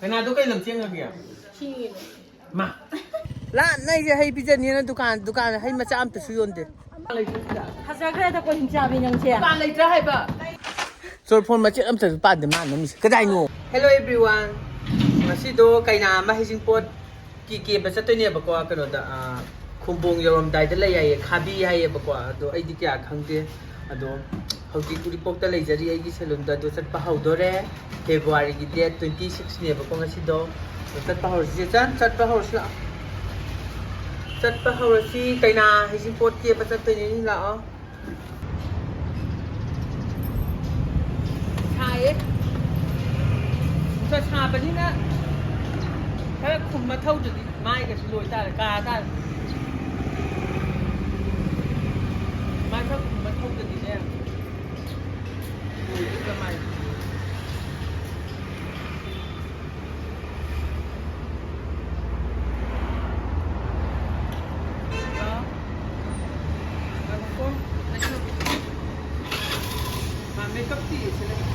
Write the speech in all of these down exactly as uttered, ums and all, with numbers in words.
ꯀꯩꯅꯥꯗꯣ ꯀꯩ ꯂꯝ ꯆꯦꯟꯈ꯭ꯔꯒꯦ? ꯃꯥ꯫ ꯂꯥꯟꯅ ꯑꯩꯁꯦ ꯍꯩ ꯄꯤꯖꯅꯤꯅ ꯗꯨꯀꯥꯟ, ꯗꯨꯀꯥꯟ ꯍꯩ ꯃꯆꯥ ꯑꯝꯇꯁꯨ ꯌꯣꯟꯗꯦ꯫ ꯐꯖꯈ꯭ꯔꯦꯗꯀꯣ ꯍꯤꯡꯆꯥꯕꯤ ꯅꯪꯁꯦ꯫ ꯗꯨꯀꯥꯟ ꯂꯩꯇ꯭ꯔꯥ ꯍꯥꯏꯕ? ꯆꯣꯔꯐꯣꯟ ꯃꯆꯦꯠ ꯑꯝꯇꯁꯨ ꯄꯥꯟꯗꯦ ꯃꯥ ꯅꯝꯃꯤꯁꯦ꯫ ꯀꯗꯥꯏꯅꯣ? Hello everyone. ꯉꯁꯤꯗꯣ ꯀꯩꯅꯥ ꯑꯃ ꯍꯩꯖꯤꯡꯄꯣꯠꯀꯤ ꯀꯦꯕ ꯆꯠꯇꯣꯏꯅꯦꯕꯀꯣ, ꯀꯩꯅꯣꯗ, ꯑꯥ, ꯈꯣꯡꯕꯣꯡ ꯌꯧꯔꯝꯗꯥꯏꯗ ꯂꯩ ꯍꯥꯏꯌꯦ, ꯈꯥꯕꯤ ꯍꯥꯏꯌꯦꯕꯀꯣ꯫ ꯑꯗꯣ ꯑꯩꯗꯤ ꯀꯌꯥ ꯈꯪꯗꯦ꯫ ꯑꯗꯣ ꯍꯧꯖꯤꯛ ꯎꯔꯤꯄꯣꯛꯇ ꯂꯩꯖꯔꯤ ꯑꯩꯒꯤ salon ꯗ꯫ ꯑꯗꯣ ꯆꯠꯄ ꯍꯧꯗꯣꯔꯦ꯫ February ꯒꯤ date twenty six ꯅꯦꯕꯀꯣ ꯉꯁꯤꯗꯣ꯫ ꯑꯗꯣ ꯆꯠꯄ ꯍꯧꯔꯁꯤ, ꯆꯦꯆꯟ, ꯆꯠꯄ ꯍꯧꯔꯁꯤ ꯂꯥꯛꯑꯣ꯫ ꯆꯠꯄ ꯍꯧꯔꯁꯤ꯫ ꯀꯩꯅꯥ ꯍꯩꯖꯤꯡꯄꯣꯠ ꯀꯦꯕ ꯆꯠꯇꯣꯏꯅꯤ, ꯂꯥꯛꯑꯣ꯫ ꯁꯥꯏꯌꯦ꯫ ꯅꯨꯡꯁꯥ ꯁꯥꯕꯅꯤꯅ ꯈꯔ ꯈꯨꯝꯃ ꯊꯧꯗ꯭ꯔꯗꯤ ꯃꯥꯏꯒꯁꯨ ꯂꯣꯏ ꯇꯥꯔꯦ, ꯀꯥ ꯇꯥꯔꯦ꯫ ꯃꯥꯏ ꯈꯔ ꯈꯨꯝꯃ ꯊꯧꯗ꯭ꯔꯗꯤꯅꯦ, ꯂꯣꯏꯗꯣꯏꯕ ꯃꯥꯏ꯫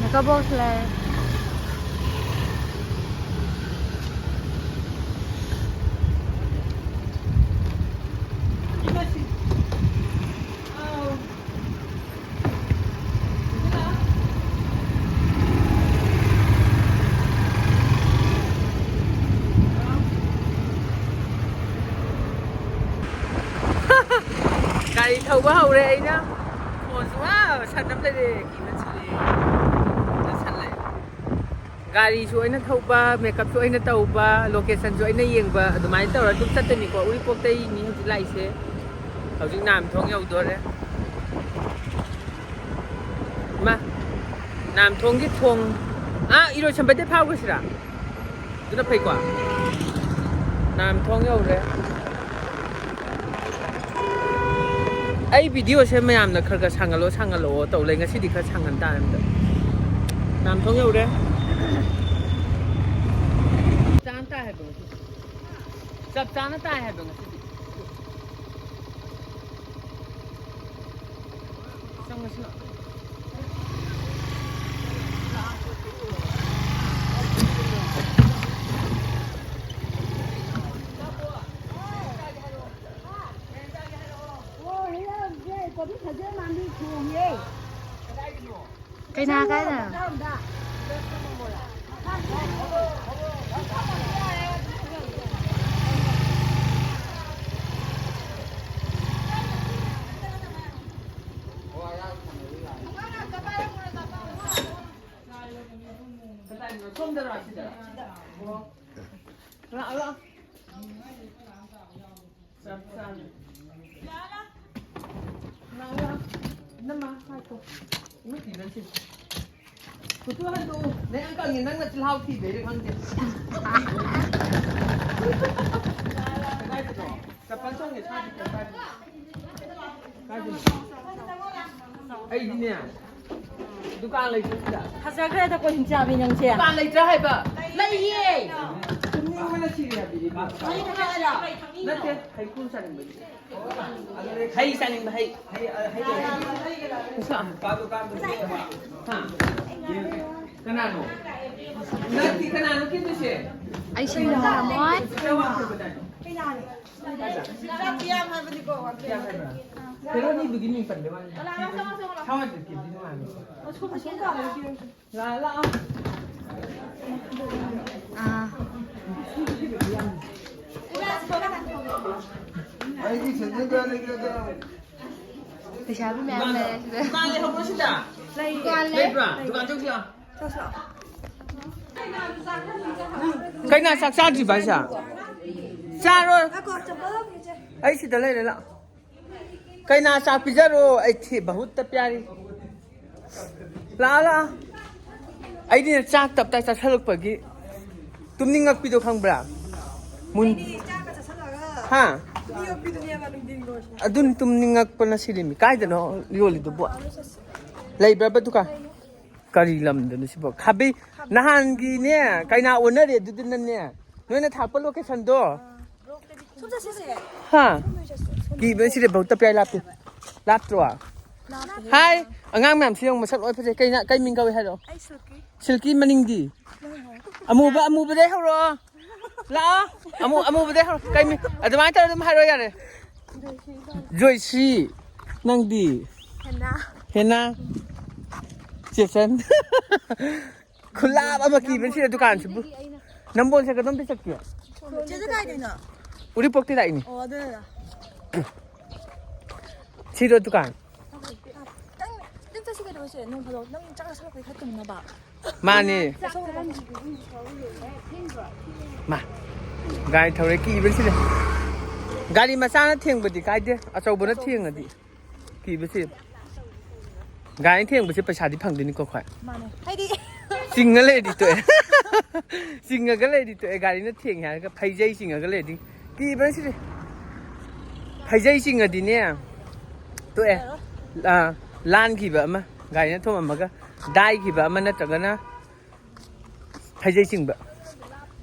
Makeup box ꯂꯩ꯫ ꯒꯥꯔꯤ ꯊꯧꯕ ꯍꯧꯔꯦ ꯑꯩꯅ꯫ ꯐꯣꯟꯁꯨ ꯑꯥ ꯁꯟ ꯑꯃ ꯂꯩꯔꯦ, ꯀꯤꯕꯅ ꯁꯤꯔꯦ꯫ ꯁꯟ ꯂꯩ꯫ ꯒꯥꯔꯤꯁꯨ ꯑꯩꯅ ꯊꯧꯕ, makeup ꯁꯨ ꯑꯩꯅ ꯇꯧꯕ, location ꯁꯨ ꯑꯩꯅ ꯌꯦꯡꯕ, ꯑꯗꯨꯃꯥꯏꯅ ꯇꯧꯔ ꯑꯗꯨꯝ ꯆꯠꯇꯣꯏꯅꯤꯀꯣ꯫ ꯎꯔꯤꯄꯣꯛꯇꯩꯅꯤ ꯍꯧꯖꯤꯛ ꯂꯥꯛꯏꯁꯦ꯫ ꯍꯧꯖꯤꯛ ꯅꯥꯝꯊꯣꯡ ꯌꯧꯗꯣꯔꯦ꯫ ꯏꯃꯥ, ꯅꯥꯝꯊꯣꯡꯒꯤ ꯊꯣꯡ, ꯑꯥ, ꯏꯔꯣꯏꯁꯦꯝꯕꯗꯩ ꯐꯥꯎꯈ꯭ꯔꯁꯤꯔꯥ? ꯑꯗꯨꯅ ꯐꯩꯀꯣ? ꯅꯥꯝꯊꯣꯡ ꯌꯧꯔꯦ꯫ ꯑꯩ video ꯁꯦ ꯃꯌꯥꯝꯅ ꯈꯔ ꯈꯔ ꯁꯥꯡꯍꯜꯂꯣ, ꯁꯥꯡꯍꯜꯂꯛꯑꯣ ꯇꯧ ꯂꯩ꯫ ꯉꯁꯤꯗꯤ ꯈꯔ ꯁꯥꯡꯍꯟ ꯇꯥꯔꯦ ꯑꯝꯇ꯫ ꯅꯥꯝꯊꯣꯡ ꯌꯧꯔꯦ꯫ ꯆꯞ ꯆꯥꯅ ꯇꯥꯏ ꯍꯥꯏꯕ ꯉꯁꯤꯗꯤ꯫ ꯆꯞ ꯆꯥꯅ ꯇꯥꯏ ꯍꯥꯏꯕ ꯉꯁꯤꯗꯤ꯫ ꯆꯪꯉꯁꯤ ꯂꯥꯛꯑꯣ꯫ ꯀꯩꯅꯥ ꯀꯥꯏꯗ? ꯁꯣꯝꯗꯔꯣ, ꯑꯁꯤꯗꯔꯣ? ꯂꯥꯛꯑꯣ, ꯂꯥꯛꯑꯣ꯫ ꯆꯞ ꯆꯥꯅ꯫ ꯂꯥꯛꯑꯣ, ꯂꯥꯛꯑꯣ꯫ ꯏꯅꯝꯃ, ꯉꯥꯏꯈꯣ꯫ ꯏꯃꯨꯡ ꯄꯤꯕ ꯁꯤ꯫ ꯈꯨꯠꯇꯨ ꯍꯟꯗꯣꯛꯎ꯫ ꯅꯌꯥꯡ ꯀꯪꯉꯦ, ꯅꯪꯅ ꯆꯤꯜꯍꯥꯎ ꯊꯤꯕꯩꯔ ꯈꯪꯗꯦ꯫ ꯀꯗꯥꯏꯗꯅꯣ? ꯆꯄꯜ ꯆꯣꯡꯉꯦ, ꯁ꯭ꯋꯥꯏꯗ ꯀꯗꯥꯏꯗꯅꯣ? ꯀꯥꯏꯗꯅꯣ? ꯑꯩꯗꯤꯅꯦ, ꯗꯨꯀꯥꯟ ꯂꯩꯇ꯭ꯔꯦ ꯁꯤꯗ꯫ ꯐꯖꯈ꯭ꯔꯦꯗꯀꯣ, ꯍꯤꯡꯆꯥꯕꯤ ꯅꯪꯁꯦ꯫ ꯗꯨꯀꯥꯟ ꯂꯩꯇ꯭ꯔꯥ ꯍꯥꯏꯕ? ꯂꯩꯌꯦ! ꯇꯨꯝꯅꯤꯡꯕꯅ ꯁꯤꯔꯦ ꯍꯥꯏꯕ, ꯏꯕꯦꯝꯃ꯫ ꯅꯠꯇꯦ, ꯍꯩꯀ꯭ꯔꯨ ꯆꯥꯅꯤꯡꯕꯒꯤ꯫ ꯍꯩ ꯆꯥꯅꯤꯡꯕ, ꯍꯩ꯫ ꯍꯩ, ꯑ, ꯍꯩ ꯂꯩ꯫ ꯀꯥꯗꯨ, ꯀꯥꯗꯨ꯫ ꯍꯥ? ꯀꯅꯥꯅꯣ? ꯅꯠꯇꯦ, ꯀꯅꯥꯅꯣ ꯀꯦꯗꯣꯏꯁꯦ? ꯑꯩ ꯁꯤꯡꯖꯨ ꯆꯥꯔꯝꯃꯣꯏ꯫ ꯆꯥꯛ ꯋꯥꯠꯄ꯭ꯔꯣ ꯀꯗꯥꯏꯅꯣ? ꯆꯥꯛ ꯌꯥꯝ ꯍꯥꯏꯕꯅꯤꯀꯣ, ꯋꯥꯠꯄ ꯌꯥꯝ ꯍꯥꯏꯕ꯭ꯔꯥ? ꯍꯦꯔꯣꯅꯤꯗꯨꯒꯤ ꯃꯤꯡ ꯄꯟꯕ ꯋꯥꯅꯤ꯫ ꯁꯥ ꯋꯥꯠꯄ ꯀꯦꯗꯤ ꯅꯨꯡꯉꯥꯏꯅꯤ꯫ ꯂꯥꯛꯑꯣ, ꯂꯥꯛꯑꯣ꯫ ꯑꯥ꯫ ꯑꯩꯒꯤ ꯁꯦꯟꯗꯜ ꯂꯩꯒꯦꯗ꯫ ꯂꯩꯁꯥꯕꯤ ꯃꯌꯥꯝ ꯂꯩꯔꯦ ꯁꯤꯗ꯫ ꯗꯨꯀꯥꯟ ꯂꯩꯍꯧꯕ꯭ꯔꯣ ꯁꯤꯗ? ꯗꯨꯀꯥꯟ ꯂꯩ꯫ ꯂꯩꯕ꯭ꯔꯥ? ꯗꯨꯀꯥꯟ ꯆꯧꯁꯤ ꯂꯥꯛꯑꯣ꯫ ꯀꯩꯅꯣ ꯆꯥꯛ ꯆꯥꯗ꯭ꯔꯤꯕ ꯍꯥꯏꯁꯦ? ꯆꯥꯔꯣ꯫ ꯉꯥꯏꯈꯣ, ꯆꯝꯄꯜ ꯂꯧꯈꯤꯒꯦ, ꯆꯦ꯫ ꯑꯩ ꯁꯤꯗ ꯂꯩꯔꯦ, ꯂꯥꯛꯑꯣ꯫ ꯀꯩꯅꯥ ꯆꯥꯛ ꯄꯤꯖꯔꯣ, ꯑꯩ ꯊꯤ ꯕꯍꯨꯠꯇ ꯄ꯭ꯌꯥꯔꯤ꯫ ꯂꯥꯛꯑꯣ, ꯂꯥꯛꯑꯣ꯫ ꯑꯩꯗꯤ ꯆꯥꯛ ꯇꯞꯇꯥꯏ ꯆꯥꯁꯜꯂꯛꯄꯒꯤ ꯇꯨꯝꯅꯤꯡꯉꯛꯄꯤꯗꯣ ꯈꯪꯕ꯭ꯔꯥ? ꯃꯨꯟ-, ꯑꯩꯗꯤ ꯆꯥꯛꯀ ꯆꯥꯁꯜꯂꯒ ꯍꯥ? ꯇꯨꯝꯅꯤꯡꯉꯛꯄꯤꯗꯨꯅꯦꯕ ꯅꯨꯡꯊꯤꯟꯗꯣ꯫ ꯑꯗꯨꯅꯤ ꯇꯨꯝꯅꯤꯡꯉꯛꯄꯅ ꯁꯤꯔꯤꯃꯤ꯫ ꯀꯥꯏꯗꯅꯣ ꯌꯣꯜꯂꯤꯗꯨꯕꯣ? ꯂꯩꯕ꯭ꯔꯕ ꯗꯨꯀꯥꯟ? ꯀꯔꯤ ꯂꯝꯗꯅꯣ ꯁꯤꯕꯣ? ꯈꯥꯕꯩ, ꯅꯍꯥꯟꯒꯤꯅꯦ, ꯀꯩꯅꯥ ꯑꯣꯟꯅꯔꯦ ꯑꯗꯨꯗꯨꯅꯅꯦ꯫ ꯅꯣꯏꯅ ꯊꯥꯛꯄ ꯂꯣꯀꯦꯁꯟꯗꯣ꯫ ꯁꯣꯝ ꯆꯠꯁꯤꯁꯦ꯫ ꯍꯥ? ꯁꯣꯝ ꯆꯠꯁꯦ, ꯁꯣꯝ ꯀꯤꯕꯅ ꯁꯤꯔꯦ, ꯕꯧꯇ ꯄꯤꯌꯥꯏ ꯂꯥꯞꯄꯦ꯫ ꯂꯥꯞꯇ꯭ꯔꯣ? ꯂꯥꯞꯇꯦ꯫ ꯍꯥꯏ, ꯑꯉꯥꯡ ꯃꯌꯥꯝꯁꯤ ꯌꯦꯡꯉꯨ, ꯃꯁꯛ ꯂꯣꯏ ꯐꯖꯩ꯫ ꯀꯩ ꯅ-, ꯀꯩ ꯃꯤꯡ ꯀꯧꯏ ꯍꯥꯏꯔꯣ? ꯑꯩ ꯁꯤꯜꯀꯤ꯫ ꯁꯤꯜꯀꯤ ꯃꯅꯤꯡꯗꯤ? ꯑꯃꯨꯕ, ꯑꯃꯨꯕꯗꯩ ꯍꯧꯔꯛꯑꯣ꯫ ꯂꯥꯛꯑꯣ꯫ ꯑꯃꯨ-, ꯑꯃꯨꯕꯗꯩ ꯍꯧꯔꯛꯑꯣ꯫ ꯀꯩ ꯃꯤꯡ? ꯑꯗꯨꯃꯥꯏꯅ ꯇꯧꯔ ꯑꯗꯨꯝ ꯍꯥꯏꯔꯛꯑꯣ ꯌꯥꯔꯦ꯫ ꯖꯣꯏꯁ꯭ꯔꯤ, ꯅꯪꯗꯤ? ꯍꯦꯅꯥ꯫ ꯍꯦꯅꯥ꯫ ꯆꯦꯆꯟ꯫ ꯈꯨꯂꯥꯞ ꯑꯃ ꯀꯤꯕꯅ ꯁꯤꯔꯦ ꯗꯨꯀꯥꯟꯁꯤꯕꯨ꯫ ꯅꯝꯕꯣꯜꯁꯦ ꯀꯗꯣꯝꯗ ꯆꯠꯀꯦ? ꯆꯦꯁꯦ ꯀꯥꯏꯗꯩꯅꯣ? ꯎꯔꯤꯄꯣꯛꯇꯤ ꯂꯥꯛꯏꯅꯤ꯫ ꯑꯣ ꯑꯗꯨꯅ ꯁꯤꯔꯣ ꯗꯨꯀꯥꯟ꯫ ꯅꯪ ꯅꯪ ꯆꯠꯁꯤ ꯀꯩꯗꯧꯁꯦ? ꯅꯣꯡ ꯐꯥꯗꯣꯛ ꯅꯪ ꯆꯥꯛ ꯆꯥꯁꯜꯂꯛꯄꯩ ꯈꯔ ꯇꯨꯝꯅꯕ꯫ ꯃꯥꯅꯦ꯫ ꯆꯠꯊꯣꯛꯑꯣ꯫ ꯃꯥ꯫ ꯒꯥꯔꯤ ꯊꯧꯔꯦ ꯀꯤꯕꯅ ꯁꯤꯔꯦ꯫ ꯒꯥꯔꯤ ꯃꯆꯥꯅ ꯊꯦꯡꯕꯗꯤ ꯀꯥꯏꯗꯦ, ꯑꯆꯧꯕꯅ ꯊꯦꯡꯉꯗꯤ ꯀꯤꯕꯁꯤ꯫ ꯒꯥꯔꯤ ꯊꯦꯡꯕꯁꯦ ꯄꯩꯁꯥꯗꯤ ꯐꯪꯗꯣꯏꯅꯤꯀꯣ ꯑꯩꯈꯣꯏ꯫ ꯃꯥꯅꯦ ꯍꯥꯏꯗꯤ ꯆꯤꯡꯉ ꯂꯩꯔꯗꯤ ꯇꯣꯛꯑꯦ꯫ ꯆꯤꯡꯉꯒ ꯂꯩꯔꯗꯤ ꯇꯣꯛꯑꯦ꯫ ꯒꯥꯔꯤꯅ ꯊꯦꯡꯉꯦ ꯍꯥꯏꯔꯒ ꯐꯩꯖꯩ ꯆꯤꯡꯉꯒ ꯂꯩꯔꯗꯤ ꯀꯤꯕꯅ ꯁꯤꯔꯦ꯫ ꯐꯩꯖꯩ ꯆꯤꯡꯉꯗꯤꯅꯦ ꯇꯣꯛꯑꯦ꯫ ꯑꯥ, ꯂꯥꯟꯈꯤꯕ ꯑꯃ ꯒꯥꯔꯤꯅ ꯊꯣꯝꯃꯝꯃꯒ ꯗꯥꯏꯈꯤꯕ ꯑꯃ ꯅꯠꯇ꯭ꯔꯒꯅ ꯐꯩꯖꯩ ꯆꯤꯡꯕ꯫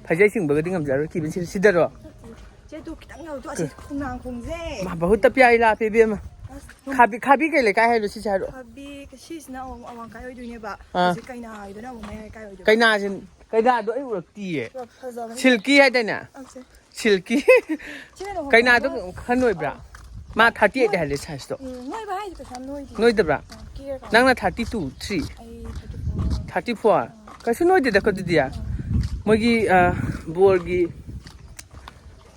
ꯐꯩꯖꯩ ꯆꯤꯡꯕꯒꯗꯤ ꯉꯝꯖꯔꯣꯏ ꯀꯤꯕꯅ ꯁꯤꯔꯦ꯫ ꯁꯤꯗꯔꯣ? ꯆꯦ ꯇꯨ ꯈꯤꯇꯪ ꯌꯧꯗꯣ ꯑꯁꯤ ꯈꯣꯡꯅꯥꯡ ꯈꯣꯡꯁꯦ꯫ ꯃꯥ ꯕꯍꯨꯠꯇ ꯄꯤꯌꯥꯏ ꯂꯥꯞꯄꯦ ꯏꯕꯦꯝꯃ꯫ ꯈꯥꯕꯤ ꯈꯥꯕꯤ ꯀꯩ ꯂꯩꯀꯥꯏ ꯍꯥꯏꯅꯣ ꯁꯤꯁꯦ ꯍꯥꯏꯔꯣ꯫ ꯈꯥꯕꯤ ꯁꯤꯁꯤꯅ ꯑꯋꯥꯡ ꯑꯋꯥꯡ ꯀꯥꯏ ꯑꯣꯏꯗꯣꯏꯅꯦꯕ꯫ ꯑꯥ꯫ ꯍꯧꯖꯤꯛ ꯀꯩꯅꯥ ꯍꯥꯏꯗꯨꯅ ꯑꯃꯨꯛ ꯃꯌꯥꯏ ꯀꯥꯏ ꯑꯣꯏꯗꯣꯏꯕ꯫ ꯀꯩꯅꯥꯁꯦ ꯀꯩꯅꯥꯗꯣ ꯑꯩ ꯎꯔꯛꯇꯤꯌꯦ꯫ ꯐꯖꯕꯅꯤ꯫ ꯁꯤꯜꯀꯤ ꯍꯥꯏꯗꯥꯏꯅꯦ? ꯑꯁꯦ꯫ ꯁꯤꯜꯀꯤ꯫ ꯁꯤꯅ ꯂꯨꯍꯣꯡꯕ ꯀꯩꯅꯥꯗꯣ ꯑꯃ ꯈꯔ ꯅꯣꯏꯕ꯭ꯔꯥ? ꯃꯥ ꯊꯥꯔꯇꯤ ꯑꯩꯠ ꯍꯥꯏꯂꯦ ꯁꯥꯏꯖꯇꯣ꯫ ꯎꯝ, ꯅꯣꯏꯕ ꯍꯥꯏꯁꯦ ꯀꯩꯁꯨ ꯌꯥꯝ ꯅꯣꯏꯗꯦ꯫ ꯅꯣꯏꯗꯕ꯭ꯔꯥ? ꯑꯥ, ꯀꯦꯔꯀꯥꯟꯗ꯫ ꯅꯪꯅ ꯊꯥꯔꯇꯤ ꯇꯨ, ꯊ꯭ꯔꯤ꯫ ꯑꯩ ꯊꯥꯔꯇꯤ ꯐꯣꯔ꯫ Thirty four. ꯀꯩꯁꯨ ꯅꯣꯏꯗꯦꯗꯀꯣ ꯑꯗꯨꯗꯤ꯫ ꯃꯣꯏꯒꯤ ꯑ, ꯕꯣꯔꯒꯤ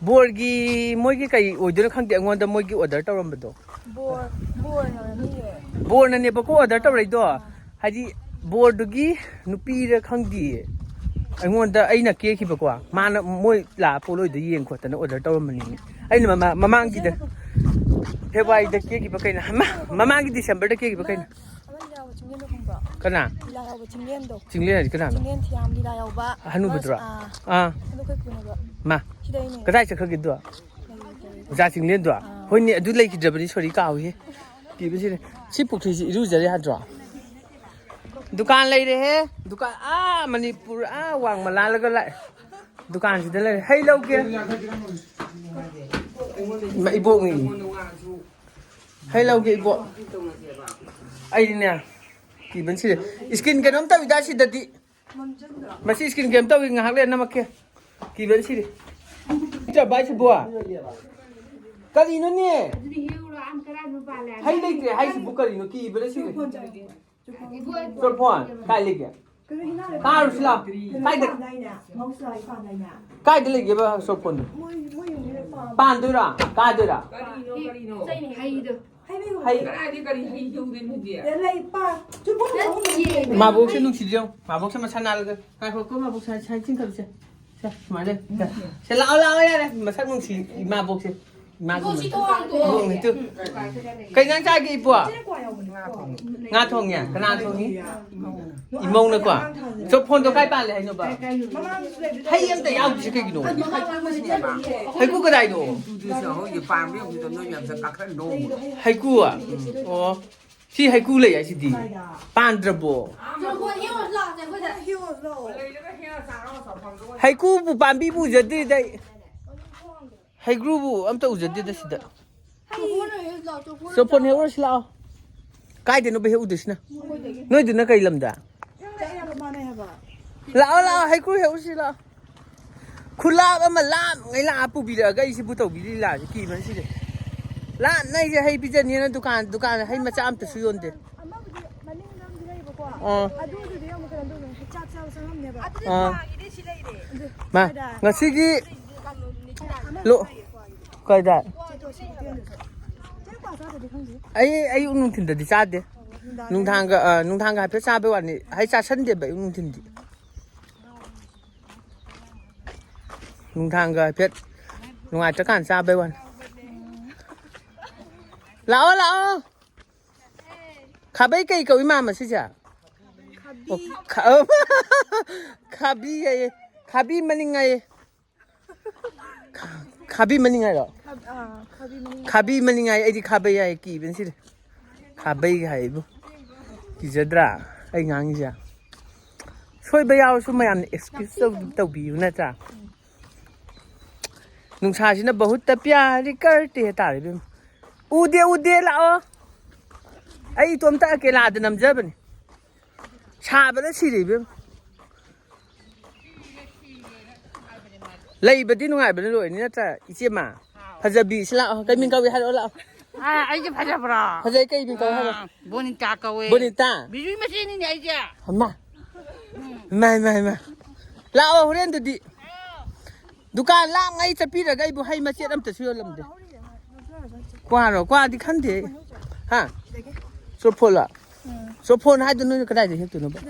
ꯕꯣꯔꯒꯤ ꯃꯣꯏꯒꯤ ꯀꯩ ꯑꯣꯏꯗꯣꯏꯅꯣ ꯈꯪꯗꯦ ꯑꯩꯉꯣꯟꯗ ꯃꯣꯏꯒꯤ ꯑꯣꯔꯗꯔ ꯇꯧꯔꯝꯕꯗꯣ꯫ ꯕꯣꯔ ꯕꯣꯔꯅ ꯑꯣꯏꯔꯝꯅꯤꯌꯦ꯫ ꯕꯣꯔꯅꯅꯦꯕꯀꯣ ꯑꯣꯔꯗꯔ ꯇꯧꯔꯛꯏꯗꯣ꯫ ꯍꯥꯏꯗꯤ ꯕꯣꯔꯗꯨꯒꯤ ꯅꯨꯄꯤꯔ ꯈꯪꯗꯤꯌꯦ꯫ ꯑꯩꯉꯣꯟꯗ ꯑꯩꯅ ꯀꯦꯈꯤꯕꯀꯣ꯫ ꯃꯥꯅ ꯃꯣꯏ ꯂꯥꯛꯑ ꯄꯣꯠꯂꯣꯏꯗꯣ ꯌꯦꯡ ꯈꯣꯠꯇꯅ ꯑꯣꯔꯗꯔ ꯇꯧꯔꯝꯕꯅꯤꯅꯦ꯫ ꯑꯩꯅ ꯃꯃꯥ-, ꯃꯃꯥꯡꯒꯤꯗ ꯐꯦꯕ꯭ꯔꯨꯋꯥꯔꯤꯗ ꯀꯦꯈꯤꯕ ꯀꯩꯅꯣ? ꯃꯃꯥꯡꯒꯤ ꯗꯤꯁꯦꯝꯕꯔꯗ ꯀꯦꯈꯤꯕ ꯀꯩꯅꯣ? ꯑꯃ ꯂꯤꯂꯥ ꯌꯥꯎꯕ ꯆꯤꯡꯂꯦꯟꯗꯣ ꯈꯪꯕ꯭ꯔꯣ? ꯀꯅꯥ? ꯂꯤꯂꯥ ꯌꯥꯎꯕ ꯆꯤꯡꯂꯦꯟꯗꯣ꯫ ꯆꯤꯡꯂꯦꯟ ꯍꯥꯏꯗꯤ ꯀꯅꯥꯅꯣ? ꯆꯤꯡꯂꯦꯟ ꯊꯤꯌꯥꯝ ꯂꯤꯂꯥ ꯌꯥꯎꯕ꯫ ꯑꯍꯟ ꯑꯣꯏꯕꯗꯨꯔꯣ? ꯑꯥ꯫ ꯑꯥ꯫ ꯑꯗꯨ ꯑꯩꯈꯣꯏ ꯄꯨꯅꯦꯕ꯫ ꯃꯥ꯫ ꯁꯤꯗꯩꯅꯦ꯫ ꯀꯗꯥꯏ ꯆꯠꯈ꯭ꯔꯒꯦꯗꯣ? ꯑꯣꯖꯥ ꯆꯤꯡꯂꯦꯟꯗꯣ? ꯍꯣꯏꯅꯦ ꯑꯗꯨ ꯂꯩꯈꯤꯗ꯭ꯔꯕꯅꯤ ꯁꯣꯔꯤ ꯀꯥꯎꯏꯍꯦ꯫ ꯀꯤꯕꯁꯤꯅꯦ꯫ ꯁꯤ ꯄꯨꯈ꯭ꯔꯤꯁꯤ ꯏꯔꯨꯖꯔꯦ ꯌꯥꯗ꯭ꯔꯣ? ꯗꯨꯀꯥꯟ ꯂꯩꯔꯦꯍꯦ꯫ ꯗꯨꯀꯥꯟ ꯑꯥ ꯃꯅꯤꯄꯨꯔ ꯑꯥ ꯋꯥꯡꯃ ꯂꯥꯜꯂꯒ ꯂꯥꯛꯑꯦ꯫ ꯗꯨꯀꯥꯟꯁꯤꯗ ꯂꯩꯔꯦ꯫ ꯍꯩ ꯂꯧꯒꯦ꯫ ꯏꯃꯥ, ꯏꯕꯣꯛꯅꯤ꯫ ꯍꯩ ꯂꯧꯒꯦ ꯏꯕꯣꯛ꯫ ꯑꯩꯗꯤꯅꯦ ꯀꯤꯕꯅ ꯁꯤꯔꯦ꯫ ꯏꯁꯀꯤꯟ ꯀꯩꯅꯣꯝ ꯇꯧꯏꯗ ꯁꯤꯗꯗꯤ꯫ ꯃꯁꯤ ꯏꯁꯀꯤꯟ ꯀꯩꯅꯣꯝ ꯇꯧꯏ ꯉꯥꯏꯍꯥꯛ ꯂꯩꯔ ꯅꯝꯃꯛꯀꯦ꯫ ꯀꯤꯕꯅ ꯁꯤꯔꯦ꯫ ꯆꯠꯄ ꯍꯥꯏꯁꯤꯕꯣ? ꯀꯔꯤꯅꯣꯅꯦ? ꯍꯩ ꯂꯩꯇ꯭ꯔꯦ ꯍꯥꯏꯁꯤꯕꯨ ꯀꯔꯤꯅꯣ? ꯀꯤꯕꯅ ꯁꯤꯔꯦ꯫ ꯁꯣꯔ ꯐꯣꯟ ꯀꯥꯏ ꯂꯩꯒꯦ? ꯀꯥꯔꯨꯁꯤ ꯂꯥꯎ꯫ ꯀꯥꯏꯗ, ꯀꯥꯏꯗ ꯂꯩꯒꯦꯕ ꯁꯣꯔ ꯐꯣꯟꯗꯣ? ꯄꯥꯟꯗꯣꯏꯔꯥ? ꯀꯥꯗꯣꯏꯔꯥ? ꯀꯔꯤꯅꯣ, ꯀꯔꯤꯅꯣ? ꯍꯩꯗꯣ꯫ ꯍꯩ꯫ ꯀꯗꯥꯏꯗꯩ ꯀꯔꯤ ꯍꯩ ꯍꯧꯗꯣꯏꯅꯣ ꯍꯧꯖꯤꯛ? ꯏꯃꯥꯕꯣꯛꯁꯦ ꯅꯨꯡꯁꯤꯗ꯭ꯔꯣ? ꯏꯃꯥꯕꯣꯛꯁꯦ ꯃꯁꯥ ꯅꯥꯜꯂꯒ꯫ ꯉꯥꯏꯈꯣꯀꯣ, ꯏꯃꯥꯕꯣꯛ ꯁꯥꯏ, ꯁꯥꯏ ꯆꯤꯡꯈꯠꯂꯨꯁꯦ꯫ ꯁꯦ, ꯁꯨꯃꯥꯏꯅ ꯂꯩ꯫ ꯁꯦ, ꯂꯥꯛꯑꯣ, ꯂꯥꯛꯑꯣ, ꯌꯥꯔꯦ꯫ ꯃꯁꯛ ꯅꯨꯡꯁꯤ ꯏꯃꯥꯕꯣꯛꯁꯦ꯫ ꯏꯃꯥꯒꯨꯝꯕ꯫ ꯏꯕꯣꯛꯁꯤ ꯊꯣꯡ ꯍꯥꯡꯗꯣꯛꯑꯣ꯫ ꯏꯕꯣꯛꯅꯤ ꯇꯨ꯫ ꯀꯩ ꯏꯟꯖꯥꯡ ꯆꯥꯒꯦ, ꯏꯕꯣꯛ? ꯉꯥ ꯊꯣꯡꯉꯦ꯫ ꯀꯅꯥ ꯊꯣꯡꯉꯤ? ꯏꯃꯧꯅꯀꯣ꯫ ꯆꯣ, ꯐꯣꯟꯗꯣ ꯀꯥꯏ ꯄꯥꯜꯂꯦ ꯍꯥꯏꯅꯣꯕ? ꯍꯩ ꯑꯝꯇ ꯌꯥꯎꯗ꯭ꯔꯤꯁꯦ ꯀꯩꯒꯤꯅꯣ? ꯍꯩꯀꯨ ꯀꯗꯥꯏꯅꯣ? ꯑꯗꯨꯗꯤ ꯁꯤ ꯍꯧꯖꯤꯛ ꯄꯥꯝꯃꯤ ꯍꯧꯖꯤꯛ ꯅꯣꯏ ꯃꯌꯥꯝ ꯆꯪ ꯀꯥꯈꯠ ꯅꯣꯡꯃ꯫ ꯍꯩꯀꯨ? ꯑꯣ꯫ ꯁꯤ ꯍꯩꯀꯨ ꯂꯩ ꯍꯥꯏꯁꯤꯗꯤ꯫ ꯄꯥꯟꯗ꯭ꯔꯕꯣ? ꯆꯣꯔꯐꯣꯟ ꯍꯦꯛꯎꯔꯁꯤ ꯂꯥꯛꯑꯣꯁꯦ ꯑꯩꯈꯣꯏꯗ꯫ ꯍꯩꯀꯨꯕꯨ ꯄꯥꯝꯕꯤꯕꯨ ꯎꯖꯗ꯭ꯔꯤꯗ ꯑꯩ꯫ ꯍꯩꯀ꯭ꯔꯨꯕꯨ ꯑꯝꯇ ꯎꯖꯗꯦꯗ ꯁꯤꯗ꯫ ꯆꯣꯔꯐꯣꯟ ꯍꯦꯛꯎꯔꯁꯤ ꯂꯥꯛꯑꯣ, ꯆꯣꯔꯐꯣꯟ ꯍꯦꯛꯎꯔꯁꯤ ꯂꯥꯛꯑꯣ꯫ ꯀꯥꯏꯗꯅꯣꯕ ꯍꯦꯛꯎꯗꯣꯏꯁꯤꯅ? ꯃꯈꯣꯏꯗꯒꯤ꯫ ꯅꯣꯏꯗꯨꯅ ꯀꯩ ꯂꯝꯗ? ꯌꯨꯝꯗ ꯑꯌꯥꯝꯕ ꯃꯥꯟꯅꯩ ꯍꯥꯏꯕ꯫ ꯂꯥꯛꯑꯣ, ꯂꯥꯛꯑꯣ, ꯍꯩꯀ꯭ꯔꯨ ꯍꯦꯛꯎꯁꯤ ꯂꯥꯛꯑꯣ꯫ ꯈꯨꯂꯥꯞ ꯑꯃ ꯂꯥꯞꯉꯩ ꯂꯥꯛꯑ ꯄꯨꯕꯤꯔꯛꯑꯒ ꯑꯩꯁꯤꯕꯨ ꯇꯧꯕꯤꯔꯤ ꯂꯤꯂꯥꯁꯦ ꯀꯤꯕꯅ ꯁꯤꯔꯦ꯫ ꯂꯥꯞꯅ ꯑꯩꯁꯦ ꯍꯩ ꯄꯤꯖꯅꯤꯅ ꯗꯨꯀꯥꯟ, ꯗꯨꯀꯥꯟ ꯍꯩ ꯃꯆꯥ ꯑꯝꯇꯁꯨ ꯌꯣꯟꯗꯦ꯫ ꯑꯃꯕꯨꯗꯤ ꯃꯅꯤꯡꯗ ꯑꯃꯗꯤ ꯂꯩꯌꯦꯕꯀꯣ꯫ ꯑꯥ꯫ ꯑꯗꯨꯗꯨꯗꯤ ꯑꯃꯨꯛ ꯀꯩꯅꯣ ꯇꯧꯗꯣꯏꯅꯦ, ꯆꯥꯛ ꯆꯥꯕ ꯆꯪꯉꯝꯅꯦꯕ꯫ ꯑꯗꯨꯗꯤ ꯑꯥ꯫ ꯄꯥꯡꯉꯤꯗꯤ ꯁꯤ ꯂꯩꯔꯦ꯫ ꯑꯗꯨ ꯃꯥ, ꯀꯗꯥꯏꯗ? ꯉꯁꯤꯒꯤ ꯑꯃ ꯂꯣ-, ꯂꯩꯌꯦ, ꯄꯥꯡꯉꯤꯗꯤ꯫ ꯀꯗꯥꯏ? ꯆꯦ ꯇꯣꯝꯕ ꯆꯠꯈꯤꯗꯣꯏꯅꯦ꯫ ꯆꯦ ꯅꯨꯄꯥ ꯆꯥꯗ꯭ꯔꯗꯤ ꯈꯪꯗꯦ꯫ ꯑꯩ, ꯑꯌꯨꯛ ꯅꯨꯡꯊꯤꯟꯗꯗꯤ ꯆꯥꯗꯦ꯫ ꯅꯨꯡꯗꯥꯡꯗ ꯅꯨꯡꯗꯥꯡꯒ, ꯑ, ꯅꯨꯡꯗꯥꯡꯒ ꯍꯥꯏꯐꯦꯠ ꯆꯥꯕꯩ ꯋꯥꯅꯤ꯫ ꯍꯩ ꯆꯥꯁꯟꯗꯦꯕ ꯑꯌꯨꯛ ꯅꯨꯡꯊꯤꯟꯗꯤ꯫ ꯅꯨꯡꯗꯥꯡꯒ ꯍꯥꯏꯐꯦꯠ ꯅꯨꯡꯉꯥꯏꯇ꯭ꯔꯀꯥꯟ ꯆꯥꯕꯩ ꯋꯥꯅꯤ꯫ ꯂꯥꯛꯑꯣ, ꯂꯥꯛꯑꯣ꯫ ꯈꯥꯕꯩ ꯀꯩ ꯀꯧꯏ ꯃꯥ ꯃꯁꯤꯁꯦ? ꯑꯣ, ꯈꯥ-, ꯈꯥꯕꯤ ꯍꯥꯏꯌꯦ꯫ ꯈꯥꯕꯤ ꯃꯅꯤꯡ ꯍꯥꯏꯌꯦ꯫ ꯈꯥ-, ꯈꯥꯕꯤ ꯃꯅꯤꯡ ꯍꯥꯏꯔꯣ? ꯈꯥ-, ꯑꯥ, ꯈꯥꯕꯤ ꯃꯅꯤꯡ꯫ ꯈꯥꯕꯤ ꯃꯅꯤꯡ ꯍꯥꯏ, ꯑꯩꯗꯤ ꯈꯥꯕꯩ ꯍꯥꯏ, ꯀꯤꯕꯅ ꯁꯤꯔꯦ꯫ ꯈꯥꯕꯩꯒ ꯍꯥꯏꯕꯨ꯫ ꯀꯤꯖꯗ꯭ꯔꯥ ꯑꯩ ꯉꯥꯡꯉꯤꯁꯦ? ꯁꯣꯏꯕ ꯌꯥꯎꯔꯁꯨ ꯃꯌꯥꯝꯅ excuse ꯇꯧ-, ꯇꯧꯕꯤꯌꯨ ꯅꯠꯇ꯭ꯔꯥ? ꯅꯨꯡꯁꯥꯁꯤꯅ ꯕꯍꯨꯠꯇ ꯄ꯭ꯌꯥꯔꯤ ꯀꯔꯇꯦ ꯇꯥꯔꯦ ꯏꯕꯦꯝꯃ꯫ ꯎꯗꯦ, ꯎꯗꯦ, ꯂꯥꯛꯑꯣ꯫ ꯑꯩ ꯏꯇꯣꯝꯇ ꯑꯀꯦꯂꯥꯗ ꯅꯝꯖꯕꯅꯤ꯫ ꯁꯥꯕꯅ ꯁꯤꯔꯦ ꯏꯕꯦꯝꯃ꯫ ꯂꯩꯕꯗꯤ ꯅꯨꯡꯉꯥꯏꯕꯅ ꯂꯣꯏꯔꯅꯤ ꯅꯠꯇ꯭ꯔꯥ, ꯏꯆꯦꯃ? ꯐꯖꯕꯤ, ꯁꯤ ꯂꯥꯛꯑꯣ꯫ ꯀꯩ ꯃꯤꯡ ꯀꯧꯏ ꯍꯥꯏꯔꯛꯑꯣ, ꯂꯥꯛꯑꯣ꯫ ꯑꯥ, ꯑꯩꯁꯦ ꯐꯖꯕ꯭ꯔꯣ? ꯐꯖꯩ, ꯀꯩ ꯃꯤꯡ ꯀꯧꯋꯦ ꯍꯥꯏꯅꯣ? ꯑꯥ, ꯕꯣꯅꯤꯇꯥ ꯀꯧꯋꯦ꯫ ꯕꯣꯅꯤꯇꯥ? ꯕꯤꯖꯨꯒꯤ ꯃꯆꯦꯅꯤꯅꯦ ꯑꯩꯁꯦ꯫ ꯑꯃ꯫ ꯏꯃꯥ, ꯏꯃꯥ, ꯏꯃꯥ꯫ ꯂꯥꯛꯑꯣ, ꯍꯣꯔꯦꯟꯗꯨꯗꯤ꯫ ꯗꯨꯀꯥꯟ ꯂꯥꯞꯉꯩ ꯆꯠꯄꯤꯔꯒ ꯑꯩꯕꯨ ꯍꯩ ꯃꯆꯦꯠ ꯑꯝꯇꯁꯨ ꯌꯣꯜꯂꯝꯗꯦ꯫ ꯀ꯭ꯋꯥꯔꯣ? ꯀ꯭ꯋꯥꯗꯤ ꯈꯟꯗꯦ꯫ ꯍꯥ? ꯆꯣꯔꯐꯣꯟꯂꯣ? ꯎꯝ꯫ ꯆꯣꯔꯐꯣꯟ ꯍꯥꯏꯗꯣ ꯅꯣꯏꯅ ꯀꯗꯥꯏꯗ ꯍꯦꯛꯇꯣꯏꯅꯣꯕ?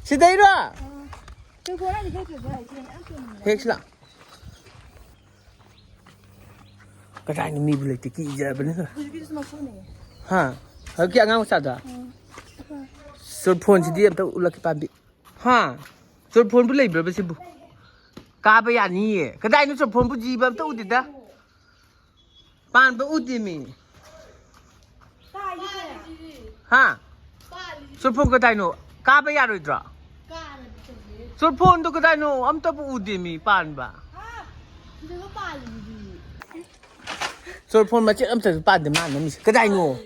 ꯁꯤꯗꯩꯔꯣ? ꯍꯦꯛꯁꯤ ꯂꯥꯎ꯫ ꯀꯗꯥꯏꯅꯣ ꯃꯤꯕꯨ ꯂꯩꯇꯦ, ꯀꯤꯖꯕꯅꯤꯅ꯫ ꯍꯥ? ꯍꯧꯖꯤꯛꯀꯤ ꯑꯉꯥꯡ ꯃꯆꯥꯗꯣ? ꯆꯣꯔꯐꯣꯟꯁꯤꯗꯤ ꯑꯝꯇ ꯎꯠꯂꯛꯀꯦ ꯄꯥꯝꯕꯤ꯫ ꯍꯥ? ꯆꯣꯔꯐꯣꯟꯕꯨ ꯂꯩꯕ꯭ꯔꯕ ꯁꯤꯕꯨ? ꯀꯥꯕ ꯌꯥꯅꯤꯌꯦ꯫ ꯀꯗꯥꯏꯅꯣ ꯆꯣꯔꯐꯣꯟꯕꯨ? ꯖꯤꯕ ꯑꯝꯇ ꯎꯗꯦꯗ꯫ ꯄꯥꯟꯕ ꯎꯗꯦ ꯃꯤ꯫ ꯍꯥ? ꯆꯣꯔꯐꯣꯟ ꯀꯗꯥꯏꯅꯣ? ꯀꯥꯕ ꯌꯥꯔꯣꯏꯗ꯭ꯔꯣ? ꯆꯣꯔꯐꯣꯟꯗꯣ ꯀꯗꯥꯏꯅꯣ? ꯑꯝꯇꯕꯨ ꯎꯗꯦ ꯃꯤ ꯄꯥꯟꯕ꯫ ꯆꯣꯔꯐꯣꯟ ꯃꯆꯦꯠ ꯑꯝꯇꯁꯨ ꯄꯥꯟꯗꯦ ꯃꯥ ꯅꯝꯃꯤꯁꯦ꯫ ꯀꯗꯥꯏꯅꯣ?